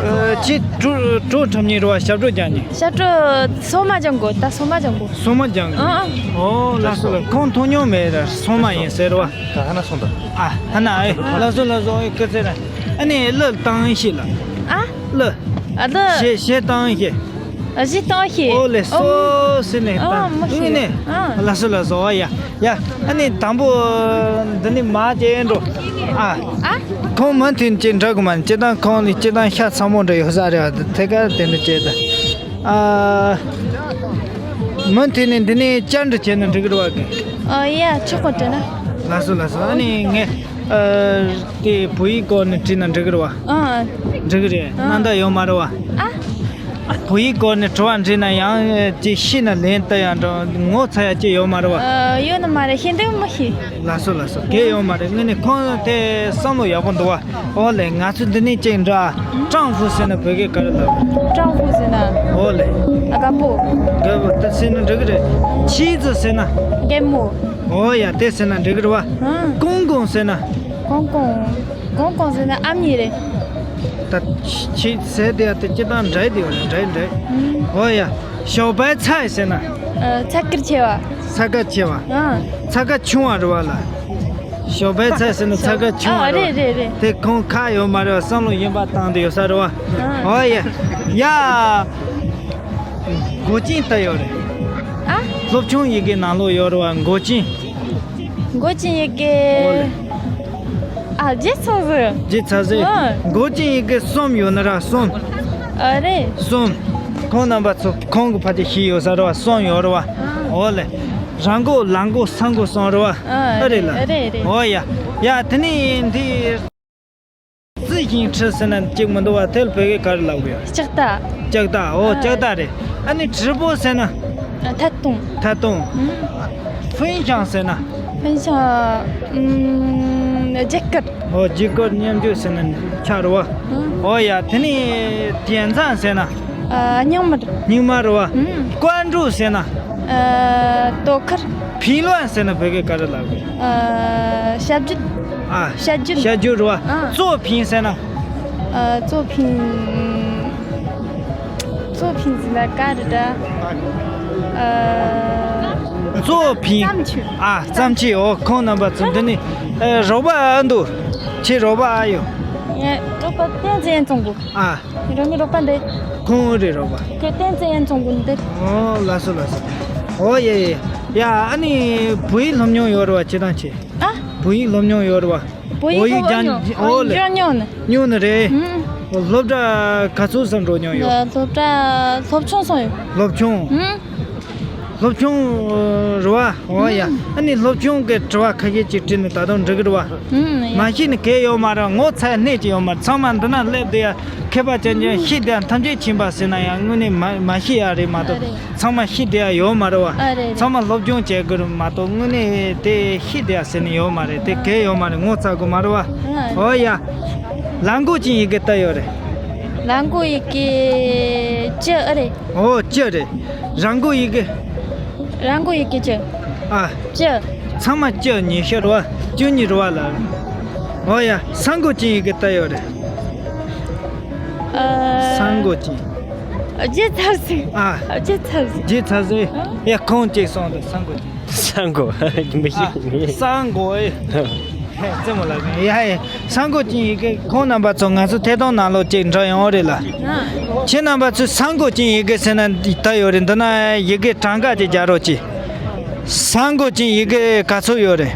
ཁྱེད་བྲོ་བྲོ་འཁྲབ་མཁན་རེད་བ། ཞབས་བྲོ་རྒྱག་མཁན། ཞབས་བྲོ་སོ་མ་སྦྱང་དགོས། ད་སོ་མ་སྦྱང་དགོས། སོ་མ་སྦྱང་དགོས། ཨ་ཨ། ཨོ་ལགས་སོ་ལགས། ཁོང་མཐོང་མྱོང་མེད་ར། སོ་མ་ཡིན་ཟེར་བ། ག་ཧ་ན་སོང་ད། ཨ་ཧ་ན་ཨེ། ལགས་སོ་ལགས་སོ། ཨེ་སྐུ་ཚེ་ར། ཨ་ནི་གླུ་བཏང་ཤེས་ལ། ཨ། གླུ། ཨ་གླུ། གཞས་གཞས་བཏང་ཤེས། ཨ་གཞས་བཏང་ཤེས། ཨོ་ལེ། ཨོ། སོ་སི་ནས་ཨ་ད་མ་ཤེས། ངས་ནས། ཨ། ལགས་སོ་ལགས་སོ། ཨོ་ཡ། ཡ། ཨ་ནི་དང་པོ་འདི་ནི་མ་བྱས་འགྲོ། ཨ། ཨ། ཁོང་མུ་མཐུད་ཅིག་འདྲ་གི་མ་ནི་སྤྱི་བཏང་ཁོང་ནི་སྤྱི་བཏང་ཤ་ཚ་མོ་འདྲ་ཡོད་ས་རེད་བ། དེ་ག་དེ་འདྲ་བྱས་ད། ཨ། མུ་མཐུད་ནས་འདི་ནས་བཅར་འདྲི་བྱས་ན་འགྲིག་གི་རེད་བ་གི། ཨ་ཡ་ཆོག་གོ་དྲན་ན། ལགས་སོ་ལགས་སོ། ཨ་ནི་ངས་ཨ། དེ་བོད་ཡིག་སྐོར་ནས་བྲིས་ན་འགྲིག་གི་རེད་བ། ཨ། འགྲིག་གི་རེད། ཨ། རྣམ་དག་ཡོད་མ་རེད་བ། ཨ། བོད་ཡིག་སྐོར་ནས་དྲི་བ་འདྲི་ན་ཡང་ཅིག་ཤེས་ན་ལན་བཏབ་ཡང་འགྲོ་ངོ་ཚ་ཡ་ཅིག་ཡོད་མ་རེད་བ། ཨ། ཡོད་ནི་མ་རེད། ཤེས་འདོད་མི་ཤེས། ལགས་སོ་ལགས་སོ། གལ་ཡོད་མ་རེད། དངོས་གནས་ཁོང་དེ་བསམ་བློ་ཡག་པོ་འདུག་བ། ཨོ་ལེ། ང་ཚོ་འདི་ནས་ཅིག་འདྲ། ཀྲང་ཧྥུ་ཟེར་ན་བོད་སྐད་ག་རེ་ལབ། ཀྲང་ཧྥུ་ཟེར་ན། ཨོ་ལེ། ཨ། རྒད་པོ། རྒད་པོ་དེ་ཟེར་ན་འགྲིག་གི་རེད། ཆི་ཙི་ཟེར་ན། རྒད་མོ། ཨོ་ཡ། དེ་ཟེར་ན་འགྲིག་གི་རེད་བ། ཨང་། ཀོང་ཀོང་ཟེར་ན། ཀོང་ཀོང་། ཀོང་ཀོང་ཟེར་ན་ཨ་མྱེས་རེད། ད་ཆི་ཟེར་དེ་ཡ་དེ་སྤྱི་བཏང་འདྲ་དེ་ཡོད་རེད། འདྲ་འདྲ། ཨང་། ཨོ་ཡ། ཞའོ་པའི་ཚའེ་ཟེར་ན། ཨ། ཚ་གར་ཆེ་བ། ཚ་གར་ཆེ་བ། ཨང་། ཚ་གར་ཆུང་བ་རེད་བ་ལ། ཞའོ་པའི་ཚའེ་ཟེར་ན་ཚ་གར་ཆུང་བ། ཨ། རེད་རེད་རེད། དེ་ཁོང་ཁ་ཡོད་མ་རེད་བ། བསམ་བློ་གཞན་པ་བཏང་དེ་ཡོད་ས་རེད་བ། ཨང་། ཨོ་ཡ། ཡ། མགོ་ཅན་ད་ཡོད་རེད། ཨ། སློབ་ཆུང་ཡི་གེ་ནང་ལོགས་ཡོད་རེད་བ། མགོ་ཅན། མགོ་ཅན་ཡི་གེ། ཨོ་ལེ། ཨ། བརྗེད་ཚར་ཟིག། བརྗེད་ཚར་ཟིག། ཨ། མགོ་ཅན་ཡི་གེ་གསུམ་ཡོད་ན་ར། གསུམ། ཨ་རེད། གསུམ། ཁོང་རྣམ་པ་ཚོ་ཁོང་གི་ཕ་ཅིག་ཤེས་ཡོད་ས་རེད་བ། གསུམ་ཡོད་རེད་བ། ཨ། ཨོ་ལེ། ར་མགོ་ལ་མགོ་ས་མགོ་གསུམ་རེད་བ། ཨ་རེད་ལ། རེད་རེད། ཨོ་ཡ། ཡ་དེ་ནས་འདི། རྩི་ཤིང་ཁྲི་ཟེར་ན་གཅིག་མི་འདུག་བ། དེ་ལ་བོད་སྐད་ག་རེ་ལབ་དགོས་ཡ། ལྕགས་རྟ། ལྕགས་རྟ། ཨོ། ཨ། ལྕགས་རྟ་རེད། ཨ་ནི་བྲིས་པོ་ཟེར་ན། ཨ། ཐད་གཏོང་། ཐད་གཏོང་། ཨུམ། ཕུན་ཤང་ཟེར་ན། ཕུན་ཤང་། ཨུམ། རྒྱུ་སྐར། ཨོ། རྒྱུ་སྐར་མཉམ་འཇོག་ཟེར་ན་ཆ་རེད་བ། ཨུམ། ཨོ་ཡ། དེ་ནས་དེ་ཚང་ཟེར་ན། ཨ། སྙིང་མར། སྙིང་མར་རེད་བ། ཨུམ། ཀོང་ཀྲུག་ཟེར་ན། ཨ། ཏོག་ཁར། ཕིང་ལོན་ཟེར་ན་བོད་སྐད་ག་རེ་ལབ་དགོས། ཨ། ཤ་རྒྱུ། ཨ། ཤ་རྒྱུ། ཤ་རྒྱུ་རེད་བ། ཨ། ཙོ་ཕིང་ཟེར་ན། ཨ། ཙོ་ཕིང་། ཙོ་ཕིང་ཟེར་ན་ག་རེ་ར། ཨ། ཙོ་ཕིང་། རྩམ་ཆུ། ཨ། རྩམ་ཆུ། ཨོ། ཁོང་རྣམ་པ་ཚོ་འདི་ནི། ཨ། རོགས་པ་ཨ་འདུག་ཁྱེད་རོགས་པ་ཨ་ཡོད། ངའི་རོགས་པ་བསྟན་འཛིན་ཙོང་གུ། ཨ། རང་གི་རོགས་པ་འདི། ཁོང་རེད་རོགས་པ། ཁྱོད་བསྟན་འཛིན་ཙོང་གུ་འདི། ཨོ། ལགས་སོ་ལགས་སོ། ཨོ་ཡ་ཡ་ཡ། ཨ་ནི་བོད་ཡིག་སློབ་མྱོང་ཡོད་རེད་བ། ཁྱེད་རང་ཆེ། ཨ། བོད་ཡིག་སློབ་མྱོང་ཡོད་རེད་བ། བོད་ཡིག་སློབ་མྱོང་། ཨོ་ལེ། སློབ་མྱོང་ནི། མྱོང་ནི་རེད། ཨུམ། སློབ་གྲྭ་ག་ཚོད་ཙམ་འགྲོ་མྱོང་ཡོད། སློབ་གྲྭ་སློབ་ཆུང་སོང་ཡོད། སློབ་ཆུང་། ཨུམ། སློབ་ཆུང་རེད་བ། ཨོ་ཡ། ཨུམ། ཨ་ནི་སློབ་ཆུང་གི་དྲི་བ་ཁ་ཤས་ཅིག་དྲིས་ནས་ད་དུང་འགྲིག་གི་རེད་བ། ཨུམ། ཡ། མ་ཤེས་ནི་གལ་ཡོད་མ་རེད། ངོ་ཚ་ཡ་སྣེ་གཅིག་ཡོད་མ་རེད། ཚང་མ་འདི་ན་སླེབས་བསྡད་ཡ་མཁས་པ་ཅན་ཅན་ཤེས་བསྡད་ཡ་ཐམས་ཅད་ཕྱིན་པ་ཟེར་ན་ཡང་དངོས་གནས་མ་མ་ཤེས་ཡ་རེད་མ་གཏོགས། ཨ་རེད། ཚང་མ་ཤེས་བསྡད་ཡ་ཡོད་མ་རེད་བ། ཨ་རེད་རེད། ཚང་མ་སློབ་སྦྱོང་བྱེད་དགོས་རེད་མ་གཏོགས་དངོས་གནས་དེ་ཤེས་བསྡད་ཡ་ཟེར་ནི་ཡོད་མ་རེད། དེ་གལ་ཡོད་མ་རེད། ངོ་ཚ་དགོས་མ་རེད་བ། ཨ་རེད། ཨོ་ཡ། ལ་མགོ་ཅན་ཡི་གེ་ལྟ་ཡོད་རེད། ལ་མགོ་ཡི་གེ། ཅི། ཨ་རེད། ཨོ། ཅི་རེད། ར་མགོ་ཡི་གེ། ར་མགོ་ཡི་གེ་ཅི། ཨ། ཅི། ཚང་མ་ཅི་ཉི་ཤུ་རེད་བ། བཅུ་གཉིས་རེད་བ་ལ། ཨོ་ཡ། ས་མགོ་ཅན་ཡི་གེ་ལྟ་ཡོད་རེད། ཨ། ས་མགོ་ཅན། རྒྱུ་ཚ་ཟིག་ཨ། རྒྱུ་ཚ་ཟིག་རྒྱུ་ཚ་ཟིག་ཨ། ཡ་ཁོང་ཅིག་སོང་དུ་ས་མགོ་ཅན། ས་མགོ། མི་ཤེས། ཨ། ས་མགོ་ཨེ། རྩེད་མོ་ལ་ཡ་ཡ། ས་མགོ་ཅན་ཡི་གེ། ཁོང་རྣམ་པ་ཚོ་ང་ཚོ་ཐད་གཏོང་ནང་ལོགས་ཅིག་འགྲོ་ཡོང་རེད་ལ། ཨ། ཁྱེད་རྣམ་པ་ཚོས་ས་མགོ་ཅན་ཡི་གེ་ཟེར་ན་ད་ཡོད་རེད། འདི་ན་ཡི་གེ་གྲངས་ཀ་ཅིག་རྒྱག་རོགས་གྱིས། ས་མགོ་ཅན་ཡི་གེ་ག་ཚོད་ཡོད་རེད།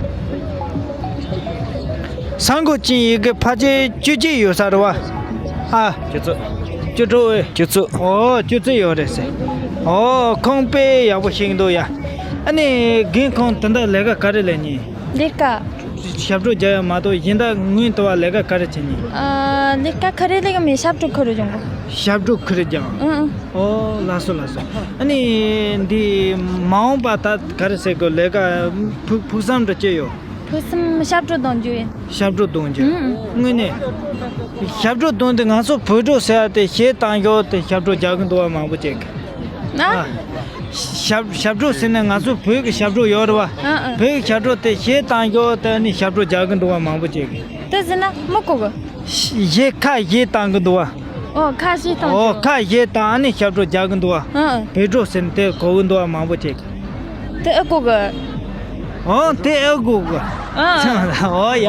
ས་མགོ་ཅན་ཡི་གེ་ཕལ་ཆེར་བཅུ་གཅིག་ཡོད་ས་རེད་བ། ཨ། བཅུ་ཚོད། བཅུ་དྲུག་ཨེ། བཅུ་ཚོད། ཨོ། བཅུ་ཚོད་ཡོད་རེད་ཟེར། ཨོ། ཁོང་དཔེ་ཡག་པོ་ཤེས་ཀྱི་འདུག་ཡ། ཨ་ནི་རྒན་ཁོང་དེ་འདྲ་ལས་ཀ་ག་རེ་ལས་ཉན། ལས་ཀ་ཞབས་བྲོ་རྒྱག་ཡ་མ་གཏོགས་གཞན་དག་ངོས་དུ་བ་ལས་ཀ་ག་རེ་བྱེད་ཉན། ཨ། ལས་ཀ་ག་རེ་ལས་ཀ་མེད། ཞབས་བྲོ་ཁུར་རེ་སྦྱོང་གོ། ཞབས་བྲོ་ཁུར་རེ་སྦྱང་། ཨང་ཨང་། ཨོ། ལགས་སོ་ལགས་སོ། ཨ་ནི་འདི་མ་འོངས་པ་ད་ག་རེ་ཟེར་དགོས། ལས་ཀ་ཕུགས་ཕུགས་བསམ་འདྲ་ཅི་ཡོད། ཕུགས་བསམ་ཞབས་བྲོ་གཏོང་རྒྱུ་ཡིན། ཞབས་བྲོ་གཏོང་རྒྱུ། ཨང་། དངོས་གནས། ཞབས་བྲོ་གཏོང་དུས་ང་ཚོ་བོད་བྲོ་ཟེར་བ་དེ་གཞས་བཏང་ཞོར་དེ་ཞབས་བྲོ་རྒྱག་གི་འདུག་བ་མང་པོ་ཅིག་ན། ཨ། ཞབས་ཞབས་བྲོ་ཟེར་ན་ང་ཚོ་བོད་ཀྱི་ཞབས་བྲོ་ཡོད་རེད་བ། ཨ་ཨ། བོད་ཀྱི་ཞབས་བྲོ་དེ་གཞས་བཏང་ཞོར་དེ་ནི་ཞབས་བྲོ་རྒྱག་གི་འདུག་བ་མང་པོ་ཅིག་དེ་ཟེར་ན་མི་གོ་གི། གཞས་ཁ་གཞས་བཏང་གི་འདུག་བ། ཨོ། ཁ་གཞས་བཏང་ཨོ། གི། ཁ་གཞས་བཏང་ཨ་ནི་ཞབས་བྲོ་རྒྱག་གི་འདུག་བ། ཨ་ཨ། བོད་བྲོ་ཟེར་ན་དེ་གོ་གི་འདུག་བ་མང་པོ་ཅིག་དེ་ཨེ་གོ་གི། ཨོ། དེ་ཨེ་གོ་གི། ཨ་ཨ། ཨོ་ཡ།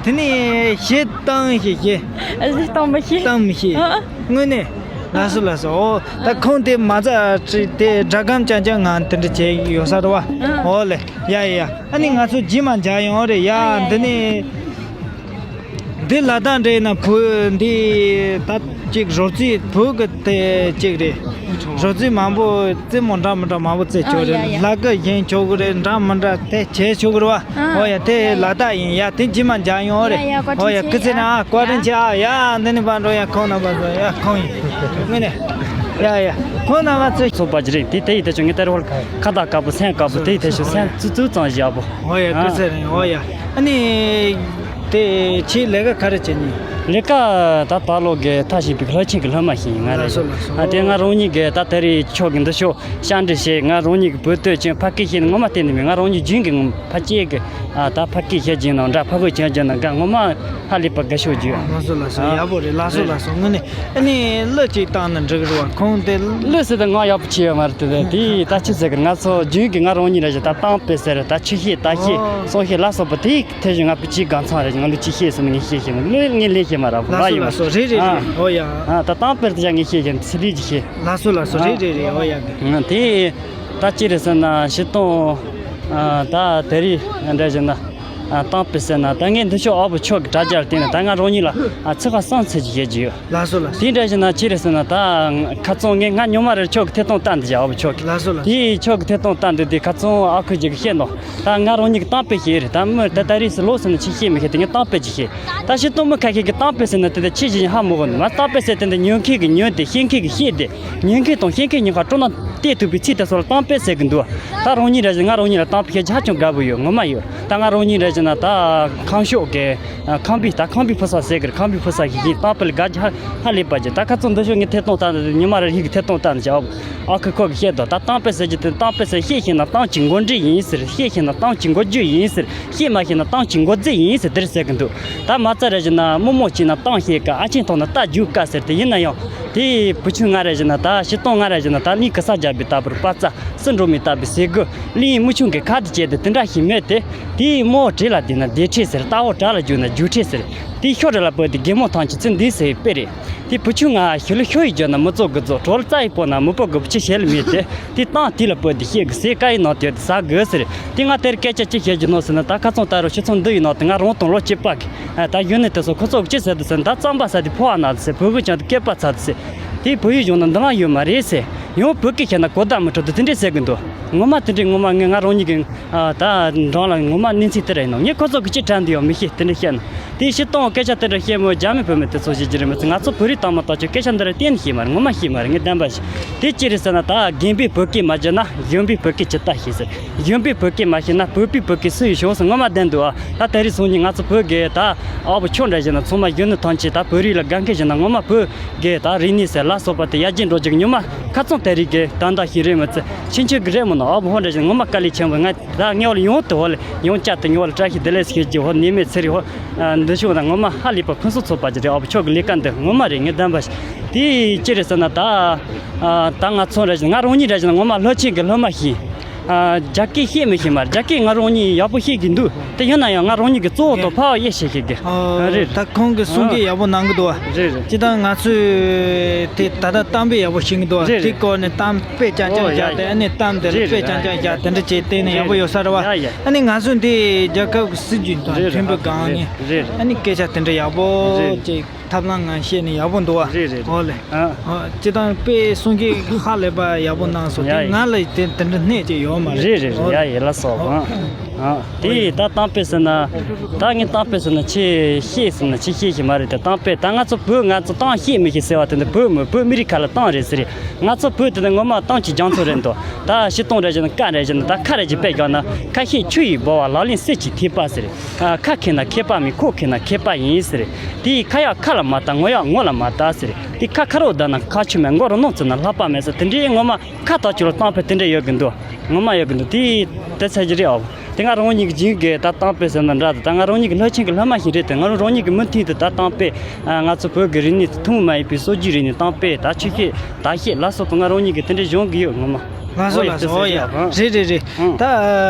དེ་ནི་གཞས་བཏང་ཤེས་ཤེས། གཞས་བཏང་མི་ཤེས། བཏང་མི་ཤེས། ཨ་ཨ། དངོས་གནས། ལགས་སོ་ལགས་སོ། ཨོ། ད་ཁོང་དེ་མ་རྩ་དེ་སྒྲ་སྒམ་རྐྱང་རྐྱང་ངང་དེ་འདྲ་བྱས་ཡོད་ས་རེད་བ། ཨ་ཨ། ཨོ་ལེ། ཡ་ཡ་ཡ། ཨ་ནི་ང་ཚོ་རྗེས་མ་མཇལ་ཡོང་རེད་ཡ། ཨ་ཡ་འདི་ཡ། ནས། འདི་ལ་དྭགས་འདྲ་ཡིན་ན་བོད་འདི་ད་ཅིག་རོལ་རྩེད་བོད་ཀྱི་དེ་ཅིག་རེད། རོལ་རྩེད་མང་པོ་རྩེད་མོ་འདྲ་མི་འདྲ་མང་པོ་རྩེད་ཆོག་རེད། ཨ་ཡ་ཡ། ལྷ་སྐུ་བཞེངས་ཆོག་གི་རེད། འདྲ་མི་འདྲ་དེ་བྱས་ཆོག་གི་རེད་བ། ཨ། ཨོ་ཡ། དེ་ཡ་ཡ། ལ་དྭགས་ཡིན་ཡ། དེ་རྗེས་མ་མཇལ་ཡོང་རེད། ཡ་ཡ། བཀའ་ཨོ་ཡ། དྲིན་ཆེ། སྐུ་ཚེ་ཡ། ན་བཀའ་དྲིན་ཆེ་ཨ། ཡ་འདི་ནས་ཕར་འགྲོ་ཡ། ཁོང་རྣམ་པ་ཚོ་ཡ་ཁོང་ཡིན། དངོས་གནས། ཡ་ཡ། ཁོང་རྣམ་པ་ཚོ། ཚོགས་པ་ཅི་རེད་དེ་དེ་ཡི་དེ་ཆུ་ངའི་ལྟར་ཧོལ་ཁ་ཁ་བཏགས་དཀར་པོ་སེང་དཀར་པོ་དེ་ཡི་དེ་ཆུ་སེང་ཙུ་ཙུ་ཙང་བཞག་པོ། ཨོ་ཡ། སྐུ་ཚེ་རིང་། ཨོ་ཡ། ཨ་ནི། དེ་ཁྱེད་ལས་ཀ་ག་རེ་བྱེད་ནི། ལས་ཀ་ད་ད་ལོ་གི་ད་ཞིག་པའི་ལྷ་ཆེན་གྱི་སློབ་མ་ཞིག་ཡིན་ང་རེད། ལགས་སོ་ལགས་སོ། ཨ་དེ་ང་རང་ཉིད་ཀྱི་ད་དེ་རིང་ཆོག་གི་འདི་ཤོག་ཤ་འདྲི་བྱེད། ང་རང་ཉིད་ཀྱི་བོད་སྟོད་ཅན་ཕ་སྐད་ཤེས་ནི་ངོ་མ་བསྟན་ནི་མེད། ང་རང་ཉིད་རྒྱུན་གྱི་ངོ་ཕ་སྐད་ཀྱི་ཨ་ད་ཕ་སྐད་ཤེས་ཀྱི་ན་འདྲ་ཕ་གོས་ཅན་ཅན་ན་འདྲ་ངོ་མ་ཧ་ལས་པ་དགའ་ཤོས་རྒྱུ། ལགས་སོ་ལགས་སོ། ཨ་ཡག་པོ་རེད། ལགས་སོ་ལགས་སོ། དངོས་གནས་ཨ་ནི་གླུ་ཅིག་བཏང་ན་འགྲིག་གི་རེད་བ། ཁོང་དེ་གླུ་ཟེར་ད་ང་ཡག་པོ་བྱས་ཡོད་མ་རེད། དེ་དེ་ད་ཅི་ཟེར་གི། ང་ཚོ་རྒྱུན་གྱི་ང་རང་ཉིད་རེད་ཅེ་ད་གཏམ་དཔེ་ཟེར་ད་ཆི་ཤེས་ད་ཤེས་ཨོ། སོང་ཤེས་ལ་སོགས་པ་དེ་ཐེ་བཞིན་ང་པི་ཅིའི་གང་ཚང་རེད། ང་ལུ་ཅི་ཤེས་སོང་ངས་ཤེས་ཤེས་ལུས་ངས་ལས་ཤེས་མ་ར་བུ་ལ་ཡོད། ལགས་སོ་ལགས་སོ། རེད་རེད་རེད། ཨོ་ཡ། ཨ་ད་གཏམ་དཔེ་དེ་ཅག་ངས་ཤེས་ཤེས་ཚི་ལི་ཅི་ཤེས། ལགས་སོ་ལགས་སོ། རེད་རེད་རེད། ཨོ་ཡ། ཨ་དེ་ད་ཅི་རེད་ཟེར་ན་ཤི་སྟོང་ཨ་ད་དེ་རིང་འདྲ་བཞིན་ན། ཨ། གཏམ་དཔེ་ཟེར་ན་ད་ངས་འདི་ཕྱོགས་ཨ་བུ་ཁྱོད་ཀྱི་དྲ་རྒྱར་བལྟས་ན་ད་ང་རང་ཉིད་ལ། ཨ། ཚིག་ཁ་གསང་ཚིག་ཅིག་བཤད་རྒྱུ་ཡོད། ལགས་སོ་ལགས་སོ། དེ་འདྲ་ཞིག་ན་ཅི་རེད་ཟེར་ན། ད་ཁ་རྩང་ངས་ང་སྔོན་མ་རེར་ཁྱོད་ཀྱི་ཐད་གཏོང་བལྟ་འདི་བྱས། ཨ་བུ་ཁྱོད་ཀྱི། ལགས་སོ་ལགས་སོ། དེ་ཁྱོད་ཀྱི་ཐད་གཏོང་བལྟ་འདི་དེ་ཁ་རྩང་ཨ་ཁུ་ཅིག་གིས་བཤད་ནོ། ད་ང་རང་ཉིད་ཀྱི་གཏམ་དཔེ་བཤད་རེད། ད་མི་ད་ད་རེས་སུ་ལོ་ཟེར་ན་ཆི་བཤད་མི་ཤེས། དེ་ངས་གཏམ་དཔེ་ཅིག་བཤད། ད་སྤྱིར་བཏང་མི་ཁ་ཤས་ཀྱིས་གཏམ་དཔེ་ཟེར་ན་དེ་ད་ཆི་ཞིག་ཧ་མི་གོ་ནི་མ། གཏམ་དཔེ་ཟེར་དེ་འདི་ཉན་མཁན་གྱིས་ཉན་ཏེ། བཤད་མཁན་གྱིས་བཤད་དེ། ཉན་མཁན་དང་བཤད་མཁན་གཉིས་ཀ་སྤྲོ་སྣང་སྟེར་ཐུབ་པའི་ཚིག་དེ་ཚོ་ལ་གཏམ་དཔེ་ཟེར་གི་འདུག། ད་རང་ཉིད་རེད་ཟེར། ང་རང་ཉིད་ལ་གཏམ་དཔེ་བཤད་རྒྱུ་ཧ་ཅང་དགའ་པོ་ཡོད། ངོ་མ་ཡོད། ད་ང་རང་ཉིད་རེད་ཟེར་ན་ད་ཁམས་ཕྱོགས་ཀྱི། ཨ། ཁམས་པའི། ད་ཁམས་པའི་ཕོ་གསར་ཟེར་གི་རེད། ཁམས་པའི་ཕོ་གསར་ཞིག་ཡིན། གཏམ་དཔེ་ལ་དགའ་རྒྱུ་ཧ་ཧ་ལས་པ་ཅིག། ད་ཁ་རྩང་འདི་ཕྱོགས་ངས་ཐད་གཏོང་བལྟ་འདི། ཉི་མ་རེར་ཡིག་གི་ཐད་གཏོང་བལྟ་འདི་བྱས། ཨ་ཁུ་ཁོ་གིས་བཤད་དོ། ད་གཏམ་དཔེ་ཟེར་རྒྱུ་དེ། གཏམ་དཔེ་ཟེར། བཤད་ཤེས་ན་གཏམ་གྱི་མགོ་འདྲེན་ཡིན་ཟེར། བཤད་ཤེས་ན་གཏམ་གྱི་མགོ་བརྗོད་ཡིན་ཟེར། བཤད་མ་ཤེས་ན་གཏམ་གྱི་མགོ་རྫས་ཡིན་ཟེར། དེར་ཟེར་གི་འདུག། ད་མ་རྩ་རེད་ཟེར་ན་མི་མོ་བྱས་ན་གཏམ་བཤད་དཀའ། ཨ་ཆེན་མཐོང་ན་རྟ་རྒྱུག་དཀའ་ཟེར། དེ་ཡིན་ན་ཡང་དེ་བུ་ཆུང་ང་རེད་ཟེར་ན། ད་སྤྱིར་བཏང་ང་རེད་ཟེར་ན། ད་གླིང་གེ་སར་རྒྱལ་པོའི་ལྟ་བུར་དཔའ་རྩལ། སྲིད་འགྲོ་མའི་ལྟ་བུའི་ཟས་གོས། གླིང་མི་ཆུང་གི་ཁ་དེ་བཅད་དེ་དེ་འདྲ་ཞིག་མེད་དེ། དེའི་མོ་བྲེ་ལ་བསྡད་ན་བདེ་ཁྲེ་ཟེར། རྟ་ཕོ་བྲག་ལ་རྒྱུག་ན་རྒྱུག་ཁྲེ་ཟེར། དེའི་ཤོ་རི་ལ་བབས་ཏེ་རྒན་མོ་ཐང་ཆད་ཚེ་འདི་ཟེར་བའི་དཔེ་རེད། དེ་བུ་ཆུང་ང་ཤི་ལུ་ཤོ་ཡི་རྒྱུ་ན་མི་ཚོགས་ཀྱི་ཚོགས། གྲོ་ལ་རྩ་ཡི་སྤོ་ན་མི་སྤོ་དགོས་པ་ཅི་བྱེད་ལ་མེད་དེ། དེ་གཏམ་དེ་ལ་བབས་ཏེ་བཤད་དགོས་ཟེར། ཀ་ཡི་ནང་དེ་ཟ་དགོས་ཟེར། དེ་ང་དེར་སྐད་ཆ་ཅི་བཤད་རྒྱུ་ནོ་ཟེར་ན། ད་ཁ་རྩང་ད་རུང་ཕྱི་ཚོང་འདི་ཡི་ནང་དེ་ང་རང་དང་ལོ་གཅིག་པ་གི། ཨ། ད་གཞོན་ནུ་དེ་ཚོ་ཁོ་ཚོ་གི་ཅི་ཟེར་འདུག་ཟེར་ན། ད་རྩམ་པ་ཟ་དེ་ཕོ་བ་ན་ཟེར། བུ་གུ་ཅང་དེ་སྐེད་པ་ཚ་ཟེར། དེ་བོད་ཡིག་སྦྱོང་ན་འདི་ལ་ཡོད་མ་རེད་ཟེར། ཡང་བོད་སྐད་བཤད་ན་གོ་བརྡ་མི་འཕྲོད་དེ། དེ་འདྲས་ཟེར་གི་འདུག། ངོ་མ་དེ་འདྲས་ངོ་མ་ངས་ང་རང་ཉིད་ཀྱི། ཨ། ད་འགྲམ་ལ་ངོ་མ་གནས་ཚུལ་དེ་རེད་ནོ། ངས་ཁོ་ཚོ་གི་ཅི་དྲན་འདུག་ཡང་མི་ཤེས། དེ་འདྲས་བཤད་ན། དེ་སྤྱིར་བཏང་སྐད་ཆ་དེ་འདྲ་བཤད་མོ་རྒྱ་མི་བོད་མི་དེ་ཚོ་ཤེས་ཀྱི་རེད་མི་ཚེ། ང་ཚོ་བོད་རིགས་དག་མ་དག་ཆོས་སྐད་ཆ་འདི་ར་གཏན་ནས་ཤེས་མ་རེད། ངོ་མ་ཤེས་མ་རེད། ངས་བདེན་པ་ཞིག། དེ་ཅི་རེད་ཟེར་ན། ད་རྒན་པས་བོད་སྐད་མ་བརྗེད་ན་གཞོན་པས་བོད་སྐད་ཇི་ལྟར་ཤེས་ཟེར། གཞོན་པས་བོད་སྐད་མ་ཤེས་ན་བོད་པས་བོད་སྐད་སུ་ཡིས་ཤེས་ཟེར། ངོ་མ་བདེན་འདུག། ཨ། ད་ད་རེས་སང་ཉིན་ང་ཚོ་བོད་དགེ་ད་ཨ་བོ་ཁྱོད་འདྲ་བྱས་ན་ཚང་མ་གཞོན་ནུ་ཐམས་ཅད་ད་བོད་རིགས་ལ་དགའ་མཁན་བྱས་ན། ངོ་མ་བོད་དགེ་ད་རིག་གནས་ཟེར་ལ་སོགས་པ་དེ་ཡར་རྒྱས་འགྲོ་རྒྱུ་གི་ཉི་མ་ཁ་རྩང་དེ་རིགས་ཀྱི་ད་ད་ཞིག་རེད་མི་ཚེ། ཕྱིན་ཆད་གི་རེད་མོ་ན། ཨ་བོ་ཧོ་འདྲ་བྱས་ན་ངོ་མ་དཀའ་ལས་ཆེན་པོ། ང་ད་ངས་བ་ལ་ཡོང་དུ་བ་ལ་ཡོང་བསྐྱར་དུ་ངས་བ་ལ་བཀྲ་ཤིས་བདེ་ལེགས་ཟེར་གྱི། ཧོ་ནད་མེད་ཚེ་རིང་ཧོ། ཨ། འདི་ཤོག་ན་ངོ་མ་ཧ་ལས་པ་ཕུན་སུམ་ཚོགས་པ་ཅིག་རེད། ཨ་བོ་ཁྱོད་ཀྱི་ལས་ཀ་འདི་ངོ་མ་རེད། ངས་བདེན་པ་ཞིག། དེ་ཅི་རེད་ཟེར་ན། ད་ཨ་ད་ང་ཚོ་འདྲ་བྱས་ན། ང་རང་ཉིད་འདྲ་བྱས་ན་ངོ་མ་སློབ་ཆེན་གྱི་སློབ་མ་ཞིག། ཨ། རྒྱ་སྐད་ཤེས་མི་ཤེས་མ་རེད། རྒྱ་སྐད་ང་རང་ཉིད་ཡག་པོ་ཤེས་ཀྱི་འདུག། དེ་ཡིན་ན་ཡང་ང་རང་ཉིད་ཀྱི་གཙོ་བོ་དང་ཕ་བ་ཡེ་ཤེས་ཤེས་ཀྱི། ཨ། རེད། ད་ཁོང་གིས་གསུང་སྐད་ཡག་པོ་གནང་གི་འདུག་བ། རེད་རེད། ཅི་ད་ང་ཚོས་དེ་ད་ལྟ་གཏམ་དཔེ་ཡག་པོ་ཤེས་ཀྱི་འདུག་བ། རེད་རེད། དེ་སྐོར་ནས་གཏམ་དཔེ་རྐྱང་རྐྱང་བཞག་སྟེ། ཨ་ནི་གཏམ་དེ་ལ་དཔེ་རྐྱང་རྐྱང་བཞག་དེ་འདྲ་བྱས་བལྟས་ནས་ཡག་པོ་ཡོད་ས་རེད་བ། ཡ་ཡ། ཨ་ནི་ང་ཚོས་འདི་རྒྱལ་ཁབ་ཀྱི་སྲིད་ཇུས་དང་མཐུན་པའི་སྒང་ནས། རེད་རེད། ཨ་ནི་སྐད་ཆ་དེ་འདྲ་ཡག་པོ་ཅིག་ཐབས་ལམ་ངང་བཤད་ནས་ཡག་པོ་འདུག་བ། རེད་རེད། འོ་ལེ། ཨ། ཨ། སྤྱིར་བཏང་དཔེ་གསུང་སྐད་ཧ་ལས་པ་ཡག་པོ་གནང་སོང་། དེ་ང་ལ་དེ་དེ་འདྲ་སྣེ་ཅིག་ཡོད་མ་རེད། རེད་རེད་རེད། ཡ་ཡ། ལགས་སོ། ཨ། ཨ། དེ་ད་གཏམ་དཔེ་ཟེར་ན། ད་ངས་གཏམ་དཔེ་ཟེར་ན་ཆེ་ཤེས་ཟེར་ན་ཆེ་ཤེས་ཤེས་མ་རེད། དེ་གཏམ་དཔེ་ད་ང་ཚོ་བོད། ང་ཚོ་གཏམ་ཤེས་མི་ཤེས་ཟེར་བ་དེ་འདི་བོད་མི། བོད་མི་རིགས་ཁ་ལ་གཏམ་རེད་ཟེར། ང་ཚོ་བོད་དེ་འདི་ངོ་མ་གཏམ་གྱི་རྒྱ་མཚོ་རེད་འདུག། ད་སྤྱིར་བཏང་རེད་བྱས་ན། ཀ་རེད་བྱས་ན། ད་ཁ་རེད་བྱས་པས་བཞག་ན། ཁ་ཤས་ཆུ་ཡིས་འབོ་བ། ལག་ལེན་གསེར་གྱི་ཐིགས་པ་ཟེར། ཨ། ཁ་མཁས་ན་མཁས་པ་མིན། ཁོག་མཁས་ན་མཁས་པ་ཡིན་ཟེར། དེ་ཁ་ཡག་ཁ་ལ་མ་བལྟ། ངོ་ཡག་ངོ་ལ་མ་བལྟ་ཟེར། དེ་ཁ་ཁ་རོག་བརྡབ་ན་ཁ་ཆུ་མེད། མགོ་རུ་རྣོ་བཙུགས་ན་ལྷགས་པ་མེད་ཟེར། དེ་འདྲའི་ངོ་མ་ཁ་ཐག་ཆོད་ལ་གཏམ་དཔེ་དེ་འདྲ་ཡོད་གི་འདུག། ངོ་མ་ཡོད་གི་འདུག། དེ་དེ་ཚད་ཀྱི་རེད། ཨོ། དེ་ང་རང་ཉིད་ཀྱི་རྒྱུན་གྱི་ད་གཏམ་དཔེ་ཟེར་ན་འདྲ། ད་ད་ང་རང་ཉིད་ཀྱི་སློབ་ཆེན་གྱི་སློབ་མ་ཞིག་རེད་དེ། ང་རང་རང་ཉིད་ཀྱི་མུ་མཐུད་དུ་ད་གཏམ་དཔེ། ཨ། ང་ཚོ་བོད་ཀྱི་རིག་གནས་དེ་ཐུན་མོང་མ་ཡིན་པའི་སྲོལ་རྒྱུན་རིག་གནས། གཏམ་དཔེ་དང་ཆོས་བཤད་དར་བཤད་ལ་སོགས་པ་ང་རང་ཉིད་ཀྱིས་དེ་འདྲ་སྦྱོང་གི་ཡོད། ངོ་མ། ལགས་སོ། ཨོ་ཡ། ལགས་སོ། ཨོ་ཡ། རེད་རེད་རེད། ཨང་། ད་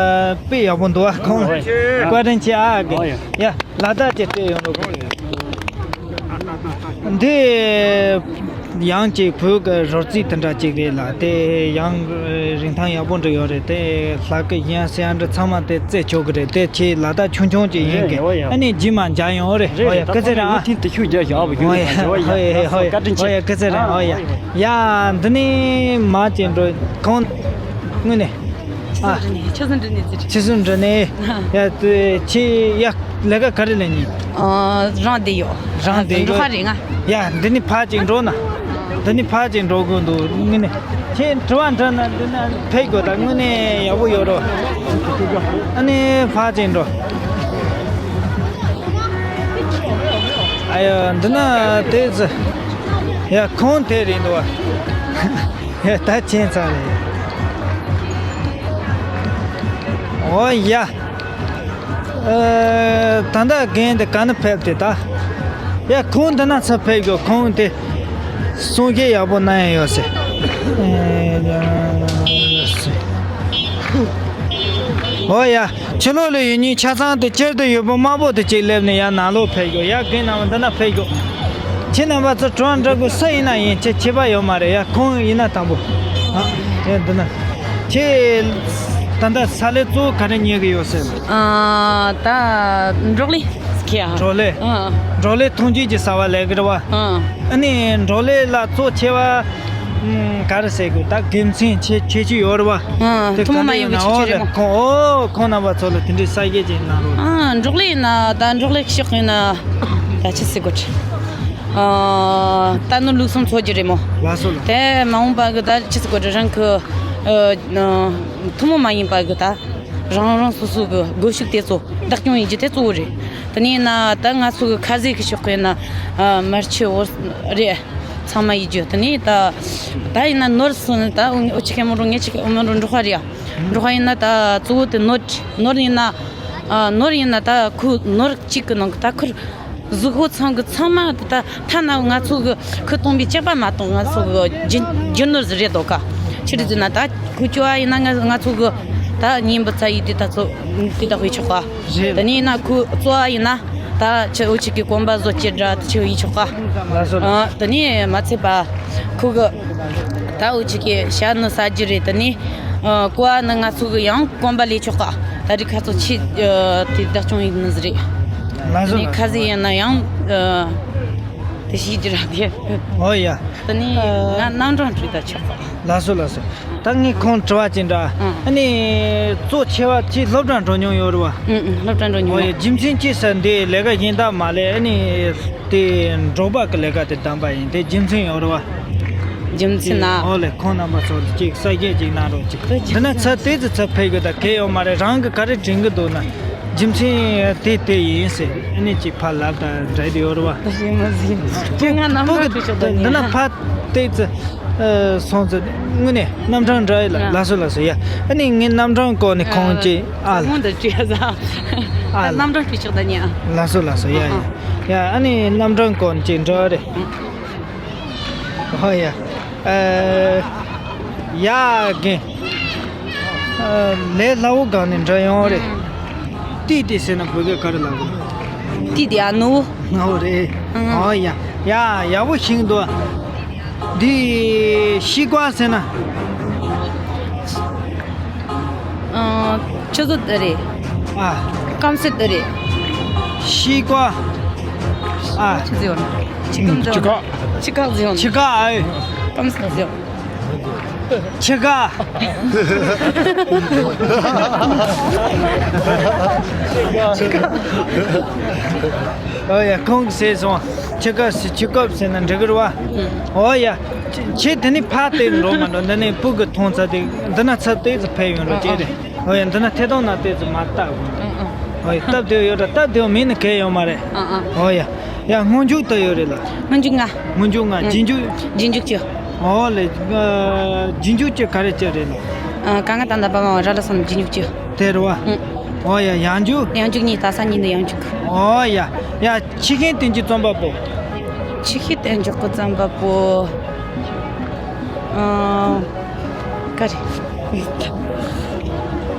དཔེ་ཡག་པོ་འདུག་བ། ཁོང་། ཨོ་ཡ། བཀའ་དྲིན་ཆེ་ཨ་གི། ཨོ་ཡ། ཡ། ལ་དྭགས་ཀྱི་སྤྲད་ཡོང་རོགས་གི། འདི་ཡང་ཅིག་བོད་ཀྱི་རོལ་རྩེད་དེ་འདྲ་ཅིག་རེད་ལ། དེ་ཡང་རིན་ཐང་ཡག་པོ་འདྲ་ཡོད་རེད། དེ་ལྷ་སྐུ་ཡང་སེ་ཡང་འདྲ་ཚང་མ་དེ་རྩེ་ཆོག་གི་རེད། དེ་ཁྱེད་ལ་དྭགས་ཆུང་ཆུང་ཅིག་ཡིན་གི། རེད། ཨོ་ཡ། ཨ་ནི་རྗེས་མ་མཇལ་ཡོང་། རེད། རེད། ཨོ་ཡ། རེད། སྐུ་ཚེ་རིང་། ད་ཁོང་ནི་མུ་མཐུད་དུ་ཤུགས་རྒྱག་ཤོག། ཨ་བུ་ཡོད་ནི། ཨོ་ཡ། ཨོ་ཡ། ཨོ་ཡ། ཨོ་ཡ། བཀའ་དྲིན་ཆེ། ཨོ་ཡ། སྐུ་ཚེ་རིང་། ཨོ་ཡ། ཡ། འདི་ནི་མ་ཅིག་འགྲོ་ཁོང་དངོས་གནས། ཨ། ཆུ་སྲིན་འབྲི་ནས་ཟེར། ཆུ་སྲིན་འབྲི་ནས། ཡ། དེ་ཁྱེད་ཡ་ལས་ཀ་ག་རེ་ལས་ནི། ཨ། རང་བསྡད་ཡོད། རང་བསྡད་ཡོད། འགྲོ་ཁ་རེད་ང་། ཡ། འདི་ནི་ཕར་ཅིག་འགྲོ་ན། འདི་ནི་ཕར་ཅིག་འགྲོ་དགོས་འདུག། ངས་ནི་ཁྱེད་དྲི་བ་འདྲི་ན་འདི་ན་ཕེབས་དགོས། ད་དངོས་གནས་ཡག་པོ་ཡོད་རོ། ཨ་ནི་ཕར་ཅིག་འགྲོ། ཨ་ཡ། འདི་ན་དེ་ཚོ་ཡ་ཁོང་དེ་རེད་འདུག་བ། ཡ། ད་ཕྱིན་ཚར་རེད། ཨོ་ཡ། ཨ། ད་ལྟ་རྒན་དེ་ག་ནས་ཕེབས་ཏེ་ད། ཡ། ཁོང་འདི་ན་ཚུར་ཕེབས་དགོས། ཁོང་དེ་གསུང་སྐད་ཡག་པོ་གནང་ཡ་ཡོད་ཟེར། ཨོ་ཡ། ཕྱི་ལོགས་ལ་ཡོད་ཉིན་ཆ་ཚང་དེ་སྤྱིར་དུ་ཡོད་པོ་དམར་པོ་དེ་གཅིག་སླེབས་ནས་ཡར་ནང་ལོགས་ཕེབས་དགོས། ཡ། རྒན་རྣམ་པ་འདི་ན་ཕེབས་དགོས། ཁྱེད་རྣམ་པ་ཚོ་དྲི་བ་འདྲི་དགོས་སུ་ཡིན་ན་ཡིན། ཁྱེད་ཁྱད་པར་ཡོད་མ་རེད། ཡ། ཁོང་ཡིན་ན་དང་པོ། ཨ། ཡ། འདི་ན་ཁྱེད། ད་ལྟ་ས་ལེ་གཙོ་བོ་ག་རེ་ཉོ་གི་ཡོད་ཟེར། ཨ། ད་འབྲོག་ལས་ཁྱེད་ཨ། འབྲོག་ལས། ཨ། འབྲོག་ལས་ཐོན་སྐྱེད་ཀྱི་ས་བ་ལས་ཀྱི་རེད་བ། ཨ། ཨ་ནི་འབྲོག་ལས་ལ་གཙོ་ཆེ་བ། ཨམ། ག་རེ་ཟེར་དགོས། ད་དགེ་མཚན་ཆེ་ཆེ་ཆེ་ཡོད་རེད་བ། ཨ། དེ་ཐུན་མོང་མ་ཡིན་པའི་ཁྱད་ཆོས་རེད་མོ། ཁོང་ཨོ་ཁོང་རྣམ་པ་ཚོ་ལ་དེ་འདྲའི་གསལ་བཤད་ཅིག་གནང་རོགས། ཨ། འབྲོག་ལས་ཡིན་ན་ད་འབྲོག་ལས་ཤོག་ཡིན་ན་ད་ཆི་ཟེར་དགོས། ཨ། ད་ནོར་ལུགས་གསུམ་འཚོ་རྒྱུ་རེད་མོ། ལགས་སོ་ལགས། དེ་མ་འོངས་པ་གི་ད་ཆི་ཟེར་དགོས། རང་གི་ཨ། ཐུན་མོང་མ་ཡིན་པ་གི་ད་རང་རང་སོ་སོ་གི་སྒོ་ཕྱུགས་དེ་ཚོ་བདག་སྐྱོང་ཡིན་རྒྱུ་དེ་གཙོ་བོ་རེད། དེ་ནས་ན་ད་ང་ཚོ་གི་ཁ་ཟས་ཀྱི་ཕྱོགས་ཀྱི་ན་ཨ། མར་ཆུ་འོ་རེད། ཚང་མ་ཡིན་རྒྱུ། དེ་ནས་ད་ད་ཡིན་ན་ནོར་སོང་ན་ད་འུ་ཅག་གི་མོ་རུ་ངེད་ཅག་གི་མོ་རུ་འབྲོག་པ་རེད་ཡ། འབྲོག་པ་ཡིན་ན་ད་གཙོ་བོ་དེ་ནོར་ནོར་ཡིན་ན་ཨ། ནོར་ཡིན་ན་ད་ཁོ་ནོར་གཅིག་གི་ནང་གི་ད་ཁུར་གཟུགས་པོ་ཚང་གི་ཚང་མ་ད་ཐ་ན་ང་ཚོ་གི་ཁུ་སྟོང་པའི་ལྕགས་པ་མ་གཏོགས་ང་ཚོ་གི་རྒྱུ་རྒྱུ་ནོར་ཟིག་རེད་འདུག་ག་ཆི་རེད་ཟེར་ན་ད་ཁུ་ཅོ་ཨ་ཡིན་ན་ང་ང་ཚོ་གི་ད་ཉིན་བུ་ཚ་ཡི་དེ་ད་ཚོ་དེ་ད་ཧུའི་ཆོག་ག་རེད། དེ་ནས་ཡིན་ན་ཁུ་ཙོ་ཨ་ཡིན་ན་ད་ཆི་འུ་ཅག་གི་གོམ་པ་བཟོ་ཅི་འདྲ་ད་ཆི་ཧུའི་ཆོག་ག་ལགས་སོ་ལགས། ཨ། དེ་ནས་མ་ཚད་པ་ཁུ་གི་ད་འུ་ཅག་གི་ཤ་ནི་ཟ་རྒྱུ་རེད། དེ་ནས་ཨ། ཀོ་ཨ་ནི་ང་ཚོ་གི་ཡང་གོམ་པ་ལས་ཆོག་ག་ད་རི་ཁ་ཚོ་ཆི་ཨ། དེ་བདག་སྐྱོང་ཡིན་ནི་ཟིག་རེད། ལགས་སོ་ནི་ལགས་སོ། ཁ་ཟས་ཡིན་ན་ཡང་ཨ། དེ་ཤི་རྒྱུ་ར་དེ། ཨོ་ཡ། དེ་ནས་ང་རྣམ་གྲངས་བྲིས་ད་ཆོག་ག་ལགས་སོ་ལགས་སོ། ད་ངས་ཁོང་དྲི་བ་ཅིག་འདྲ། ཨང་། ཨ་ནི་གཙོ་ཆེ་བ་ཅིག་སློབ་གྲྭ་འགྲོ་མྱོང་ཡོད་རེད་བ། ཨང་ཨང་། སློབ་གྲྭ་འགྲོ་མྱོང་ཨོ་ཡ། ཡོད། རྒྱུ་མཚན་ཅིག་ཟེར་འདི་ལས་ཀ་གཞན་དག་མ་ལས་ཨ་ནི་དེ་འབྲོག་པ་གི་ལས་ཀ་དེ་བདམས་པ་ཡིན། དེ་རྒྱུ་མཚན་ཡོད་རེད་བ། རྒྱུ་མཚན་ན། ཨོ་ལེ་ཁོང་རྣམ་པ་ཚོ་ཅིག་གསལ་བཤད་ཅིག་གནང་རོགས་ཅིག་འདི་ན་ཚ་དེ་ཚོ་ཚ་ཕེབས་གི་ད་གལ་ཡོད་མ་རེད། རང་གི་ག་རེ་དྲན་གི་འདུག་ན། རྒྱུ་མཚན་དེ་དེ་ཡིན་ཟེར་ཨ་ནི་ཅིག་ཕར་ལབ་དང་འདྲ་དེ་ཡོད་རེད་བ། ད་ཞིག་མ་ཟིན་ཁྱོད་ང་རྣམ་པ་གྲོལ་ཆོག་ད་ཉན་འདི་ན་ཕར་བལྟས་ཚེ་སོང་ཚེ་དངོས་གནས་རྣམ་གྲངས་འདྲ་ཡི་ལ་ལགས་སོ་ལགས་སོ་ཡ། ཨ་ནི་ངའི་རྣམ་གྲངས་སྐོར་ནས་ཁོང་ཅིག་ཨ་ལ་མོ་འདི་བྲིས་ས་ཨ་ལ་རྣམ་གྲངས་བྲིས་ཆོག་ད་ཉན། ལགས་སོ་ལགས་སོ་ཡ་ཡ་ཡ། ཨ་ནི་རྣམ་གྲངས་སྐོར་ནས་ཅིག་འདྲ་རེད། ཧོ་ཡ། ཨ། ཡ་རྒན། ཨ། ལས་སླ་བོ་སྒང་ནས་འདྲ་ཡོང་རེད། ཏི་ཏི་ཟེར་ན་བོད་སྐད་ག་རེ་ལབ་དགོས། ཏི་ཏི་ཨ་ནུ། ངའོ་རེད། ཨ། ཨོ་ཡ། ཡ་ཡག་པོ་ཤེས་འདུག་འདི་ཤི་ཀ་ཟེར་ན། ཨ། ཆུ་ཚོད་དེ་རེད། ཨ། སྐམ་སེ་དེ་རེད། ཤི་ཀ་ཨ། ཆུ་ཚོད་ཡོད་ཆི་ཀམ་ཆི་ཀ་ཆི་ཀ་ཟེར་ཡོད་ཆི་ཀ་ཨ། སྐམ་སེ་ཟེར་ཡོད་ཆི་ཀ་ཨོ་ཡ། ཁོང་གིས་ཟེར་སོང་། ཆི་ཀ་ཟེར་ཆི་ཀ་ཟེར་ན་འགྲིག་གི་རེད་བ། ཨོ་ཡ། ཁྱེད་དེ་ནས་ཕར་བལྟས་འགྲོ་མ་འགྲོ། འདི་ནས་སྤུ་གུ་མཐོང་ཚར་དེ་འདི་ན་ཚར་དེ་ཚོ་ཕེབས་ཡོང་རོགས་བྱས་རེད། ཨོ་ཡ། འདི་ན་ཐད་གཏོང་ནང་དེ་ཚོ་མ་བལྟ་དགོས། ཨོ་ཡ། སྟབས་བདེ་ཡོད་ར། སྟབས་བདེ་མིན་ན་གལ་ཡོད་མ་རེད། ཨོ་ཡ། ཡ་སྔོན་འཇུག་ད་ཡོད་རེད་ལ། སྔོན་འཇུག་ལྔ། སྔོན་འཇུག་ལྔ། རྗེས་འཇུག་རྗེས་འཇུག་བཅུ། ཨོ་ལེ། རྗེས་འཇུག་བཅུ་ག་རེ་བཅུ་རེད་ལ། ཀ་ང་ད་ད་པ་མ་ར་ལ་སོང་རྗེས་འཇུག་བཅུ། དེ་རེད་བ། ཨོ་ཡ། ཡང་འཇུག་ཡང་འཇུག་གཉིས། ད་ས་གཉིས་འདི་ཡང་འཇུག་ཨོ་ཡ། ཡ་ཆི་ཤིན་བསྟན་འགྱུར་རྩོམ་པ་པོ། ཆི་ཤིན་བསྟན་འགྱུར་གྱི་རྩོམ་པ་པོ། ཨ། ག་རེ།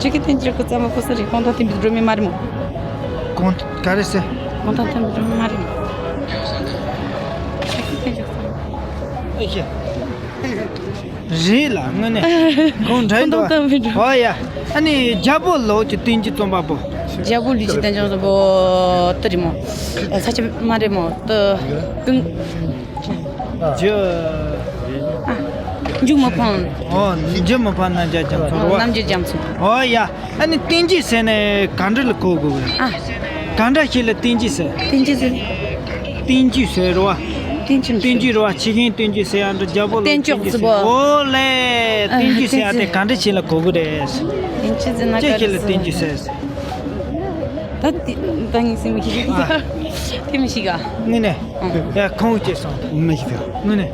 ཆི་ཤིན་བསྟན་འགྱུར་གྱི་རྩོམ་པ་པོ་སུ་རེད། གོང་ཐང་བསྟན་པའི་སྒྲོན་མེ་མ་རེད་མོ། གོང་ག་རེ་ཟེར། གོང་ཐང་བསྟན་པའི་སྒྲོན་མེ་མ་རེད་མོ། ཆི་ཤིན་བསྟན་འགྱུར་རྩོམ་པ་པོ། ཨེ་ཤེ། རེད་ལ་དངོས་གནས། ཁོང་འདྲ་ཁོང་འདུག་དང་ཐམས་ཅད་འདྲ། ཨོ་ཡ། ཨ་ནི་རྒྱལ་པོ་ལོ་ཀྱི་བསྟན་འགྱུར་རྩོམ་པ་པོ། རྒྱལ་པོ་ལོ་ཀྱི་བསྟན་འགྱུར་རྩོམ་པ་པོ་དེ་རེད་མོ། ས་ཆ་མ་རེད་མོ། ཏུ་ཀུན། རྒྱུ། ཨ། འཇུ་མི་ཕམ། ཨོ། འཇུ་མི་ཕམ་རྣམ་རྒྱལ་རྒྱ་མཚོ་རེད་བ། རྣམ་རྒྱལ་རྒྱ་མཚོ། ཨོ་ཡ། ཨ་ནི་བསྟན་འགྱུར་ཟེར་ནས་ག་འདྲ་ལ་གོ་དགོས་གི། ཨ། ག་འདྲ་ཞིག་ལ་བསྟན་འགྱུར་ཟེར། བསྟན་འགྱུར་ཟེར། བསྟན་འགྱུར་ཟེར་རོ། བསྟན་འགྱུར། བསྟན་འགྱུར་རོ། ཆི་ཤིན་བསྟན་འགྱུར་ཟེར་ཡང་འདྲ། རྒྱལ་པོ་ལ་བསྟན་སྐྱོགས་བསྟན་འགྱུར་ཟེར། ཟེར་བ། ཨོ་ལེ། ཨ། བསྟན་འགྱུར་ཟེར་ཡ་དེ་ག་འདྲ་ཞིག་ལ་གོ་གི་རེད། བསྟན་འགྱུར་ཟེར་ན་ཅི་ག་ཞིག་ལ་རེད་བསྟན་འགྱུར་ཟེར། ད་དེ་ད་ངས་སེམས་ཀྱི་ཨ། དེ་མི་ཤེས་ག་དངོས་གནས། ཨ། ཡ་ཁོང་ཅེས་སོང་། མི་ཤེས་ག་དངོས་གནས།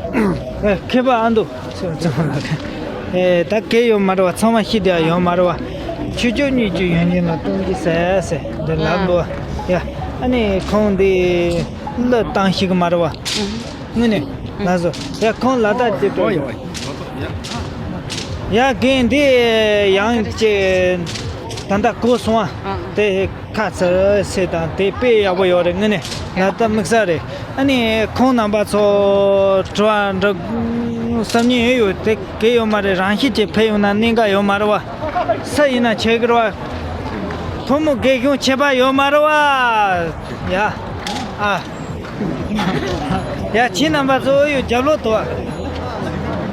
ཨེ། མཁས་པ་ཨ་འདུག་ཨེ། ད་གལ་ཡོད་མ་རེད་བ། ཚང་མ་ཤེས་བསྡད་ཡོད་མ་རེད་བ། ཆོས་སྐྱོང་གཉིས་ཀྱི་ཡོན་ཏན་ལ་བསྟན་འགྱུར་ཟེར་ཟེར་འདི་ལབ་འདུག་བ། ཡ། ཨ་ནི་ཁོང་འདི་བློས་བཏང་ཤེས་གི་མ་རེད་བ། དངོས་གནས། ལགས་སོ། ཡ་ཁོང་ལ་ད་ཅི་ཏོ། ཡ་རྒན་འདི་ཡང་ཅི་ད་ལྟ་གོ་སོང་བ། དེ་ཁ་ཚར་ཟེར་དང་དེ་དཔེ་ཡག་པོ་ཡོད་རེད། དངོས་གནས་ལ་ད་དམིགས་བསལ་རེད། ཨ་ནི་ཁོང་རྣམ་པ་ཚོ་དྲི་བ་འདྲི་བསམ་ཉན་ཡོད་ཡོད་དེ་གལ་ཡོད་མ་རེད། རང་བཞིན་གྱིས་ཕེབས་ཡོང་ན་གནད་འགག་ཡོད་མ་རེད་བ། ས་ཡིན་ན་ཆེ་གི་རེད་བ། ཐོན་མི་རྒན་གཞོན་ཁྱད་པར་ཡོད་མ་རེད་བ། ཡ། ཨ། ཡ་ཁྱེད་རྣམ་པ་ཚོ་ཨ་ཡོ་རྒྱབ་ལོག་ཏུ་བ།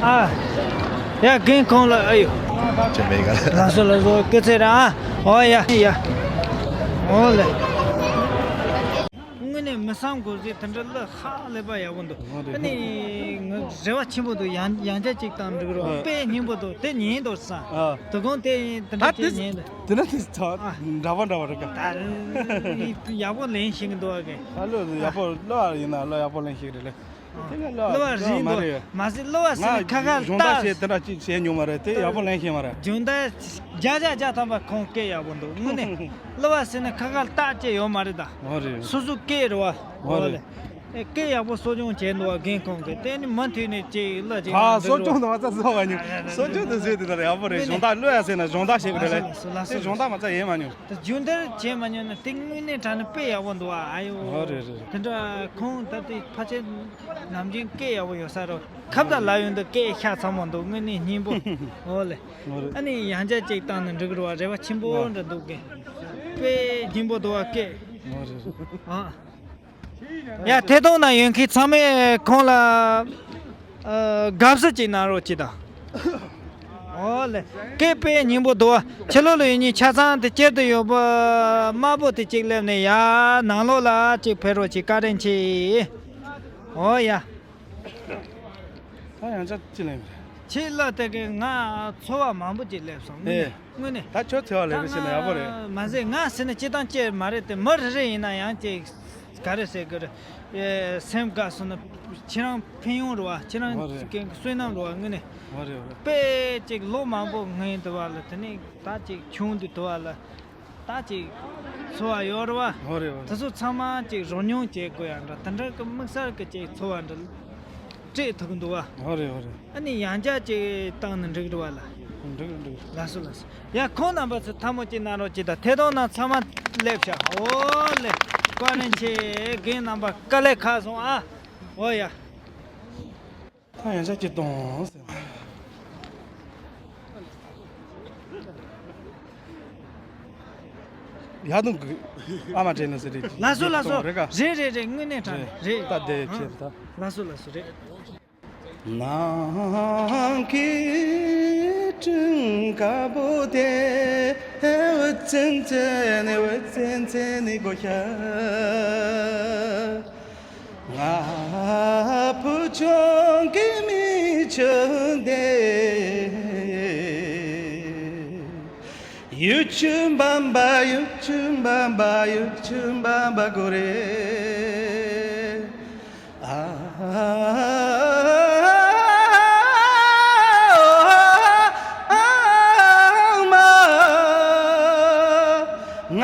ཨ། ཡ་རྒན་ཁོང་ལ་ཨ་ཡོ། ཅི་མེད་ག་ལ། ལགས་སོ་ལགས་སོ་སྐུ་ཚེ་རིང་ཨ། ཨོ་ཡ་ཡ། ཨོ་ལེ། དངོས་གནས་མི་བསམ་དགོས་ཟིག་དེ་འདྲ་གླུ་ཧ་ལས་པ་ཡག་པོ་འདུག་ཨ་ནི་ང་རེ་བ་ཆེན་པོ་འདུག་ཡང་ཡང་བསྐྱར་ཅིག་བཏང་འགྲིག་རོགས། དཔེ་སྙིང་པོ་འདུག་དེ་ཉན་འདུག་ས། དོ་དགོང་དེ་དེ་འདྲ་ཅིག་ཉན་འདུག་དེ་ན་དེ་ཚ་འདྲ་པོ་འདྲ་པོ་རེད་ཀ་ད་ཡག་པོ་ལེན་ཤེས་ཀྱི་འདུག་ཨ་གི་ཨ་ལོ་ཡག་པོ་གླུ་བ་ཡིན་ན་གླུ་ཡག་པོ་ལེན་ཤེས་རེད་ལེ། དེ་ལ་གླུ་བ་རེད་འདུག་མ་ཟད་གླུ་བ་ཟེར་ནས་ཁ་ཁ་སྦྱོང་བརྡར་བཏགས་བྱས་དེ་འདྲ་ཅིག་བྱས་མྱོང་མ་རེད་དེ་ཡག་པོ་ལེན་ཤེས་མ་རེད། སྦྱོང་བརྡར་བརྒྱ་ཆ་བརྒྱ་ཐམ་པ་ཁོང་སྐད་ཡག་པོ་འདུག་དངོས་གནས། གླུ་བ་ཟེར་ན་ཁ་ཁ་ལྟ་ཅེས་ཡོད་མ་རེད་ད། འོ་རེད། སོ་སོ་སྐད་རེད་བ། འོ་རེད། ཨེ་སྐད་ཡག་པོ་གསོ་སྐྱོང་བྱས་འདུག་བ་རྒན་ཁོང་གིས་དེ་ནི་མུ་མཐུད་ནས་ཅིག་གླུ་ཅིག་ཨ་གསོ་སྐྱོང་དུ་མ་ཚ་གསོ་བ་ཉུང་གསོ་སྐྱོང་དུ་བཟོས་དེ་ལྟར་ཡག་པོ་རེད། གཞོན་དག་གླུ་ཡ་ཟེར་ན་སྦྱོང་བརྡར་བྱེད་དགོས་རེད་ལ་དེ་སྦྱོང་བརྡར་མ་ཚ་ཡེ་མ་མྱོང་། དེ་སྦྱོང་བརྡར་བྱས་མ་མྱོང་ན་དེ་དངོས་གནས་དྲང་ནས་དཔེ་ཡག་པོ་འདུག་བ་ཨ་ཡོ། འོ་རེད་རེད། དེ་འདྲ་ཁོང་ད་ལྟའི་ཕལ་ཆེར་ནམ་རྒྱུན་སྐད་ཡག་པོ་ཡོད་ས་རེད། ཁ་བརྡ་ལབ་ཡོང་དུས་སྐད་ཤ་ཚ་མོ་འདུག་དངོས་གནས་སྙན་པོ། འོ་ལེ། ཨ་ནི་ཡང་བསྐྱར་ཅིག་བཏང་ནས་འགྲིག་རུ་བ་རེ་བ་ཆེན་པོ་འདྲ་འདུག་གི་དཔེ་སྙིང་པོ་འདུག་བ་སྐད། ཨ། ཡ་ཐད་གཏོང་ན་ཡོད་མཁན་ཚང་མས་ཁོང་ལ་དགའ་བསུ་ཅིག་གནང་རོགས་གྱིས་དང་། འོ་ལེ། སྐད་དཔེ་སྙིང་པོ་འདུག་བ་ཕྱི་ལོགས་ལ་ཡོད་མཁན་ཆ་ཚང་དེ་སྤྱིར་དུ་ཡོད་པ་དམར་པོ་དེ་གཅིག་སླེབས་ནས་ཡ་ནང་ལོགས་ལ་གཅིག་ཕེབས་རོགས་གྱིས་བཀའ་དྲིན་ཆེ། འོ་ཡ། ད་ཡང་ཆ་ཅི་ལེན་རེད། ཁྱེད་ལ་དེ་གི་ང་ཚོར་བ་མང་པོ་ཅིག་སླེབས་སོང་དངོས་ཨེ། གནས་དངོས་གནས། ད་ཁྱོད་ཚོར་བ་ལེན་རེ་བྱས་ན་ཡག་པོ་རེད། མ་ཟད་ང་ཟེར་ན་སྤྱི་བཏང་ཅི་མ་རེད་དེ་མི་རེ་རེ་ཡིན་ན་ཡང་ཅིག་ག་རེ་ཟེར་གི་རེད། ཨེ་སེམས་དགའ་སོང་ན་ཁྱེད་རང་ཕན་ཡོན་རེད་བ་ཁྱེད་རང་ཨོ་རེད། གི་བསོད་ནམས་རེད་བ་དངོས་གནས། ཨོ་རེད་ཨོ་རེད། དཔེ་ཅིག་ལོ་མང་པོ་སྔོན་དུ་བ་ལ་དེ་ནས་ད་ཅིག་ཆུང་དུས་དུ་བ་ལ། ད་ཅིག་འཚོ་བ་ཡོད་རེད་བ། ཧོ་རེད་ཧོ་རེད། དེ་ཚོ་ཚང་མ་ཅིག་རོ་སྙོམས་བྱེད་དགོས་ཡ་འདྲ་དེ་འདྲ་གི་དམིགས་བསལ་གི་ཅིག་འཚོ་བ་འདྲ་སྤྲད་ཐུབ་གི་འདུག་བ། ཧོ་རེད་ཧོ་རེད། ཨ་ནི་ཡང་བསྐྱར་ཅིག་བཏང་ན་འགྲིག་རེད་བ་ལ། འགྲིག་འགྲིག་ལགས་སོ་ལགས་སོ། ཡ་ཁོང་རྣམ་པ་ཚོ་ཐལ་མོ་ཅིག་གནང་རོགས་ཅིག་དང་ཐད་གཏོང་ནང་ཚང་མ་སླེབས་ཤག་འོ་ལེ། བཀའ་དྲིན་ཆེ། རྒན་རྣམ་པ་དཀའ་ལས་ཁག་སོང་ཨ། འོ་ཡ། ད་ཡང་ཆ་ཅི་གཏོང་ཟེར་བ། ཡག་དུང་གི་ཨ་མ་དྲན་ནས་ཟེར་རེད། ལགས་སོ་ལགས་སོ། རེད་ག་རེད་རེད་རེད་དངོས་གནས་དྲང་རེད། རེད་ད་དེ་ཨ་ཆེ་ད། ལགས་སོ་ལགས་སོ་རེད། ནང་གི་ཀྲུང་དཀར་པོ་དེ་འུ་ཙན་ཙན་ནི་འུ་ཙན་ཙན་ནི་གོ་ཤ། ང་བུ་ཆུང་གི་མི་ཆུང་དེ། ཡུ་ཆུ་བམ་པ་ཡུ་ཆུ་བམ་པ་ཡུ་ཆུ་བམ་པ་གོ་རེ། ཨ་མ། ང་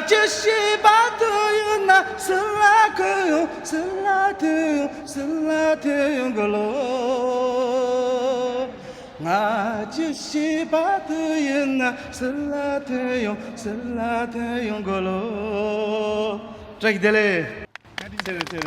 ཅི་ཤེས་པ་དུ་ཡོད་ན་སུ་ལ་ཁུ་ཡོང་སུ་ལ་དུ་ཡོང་སུ་ལ་དུ་ཡོང་གོ་ལོ། ང་ཅི་ཤེས་པ་དུ་ཡོད་ན་སུ་ལ་དུ་ཡོང་སུ་ལ་དུ་ཡོང་གོ་ལོ། བཀྲ་ཤིས་བདེ་ལེགས།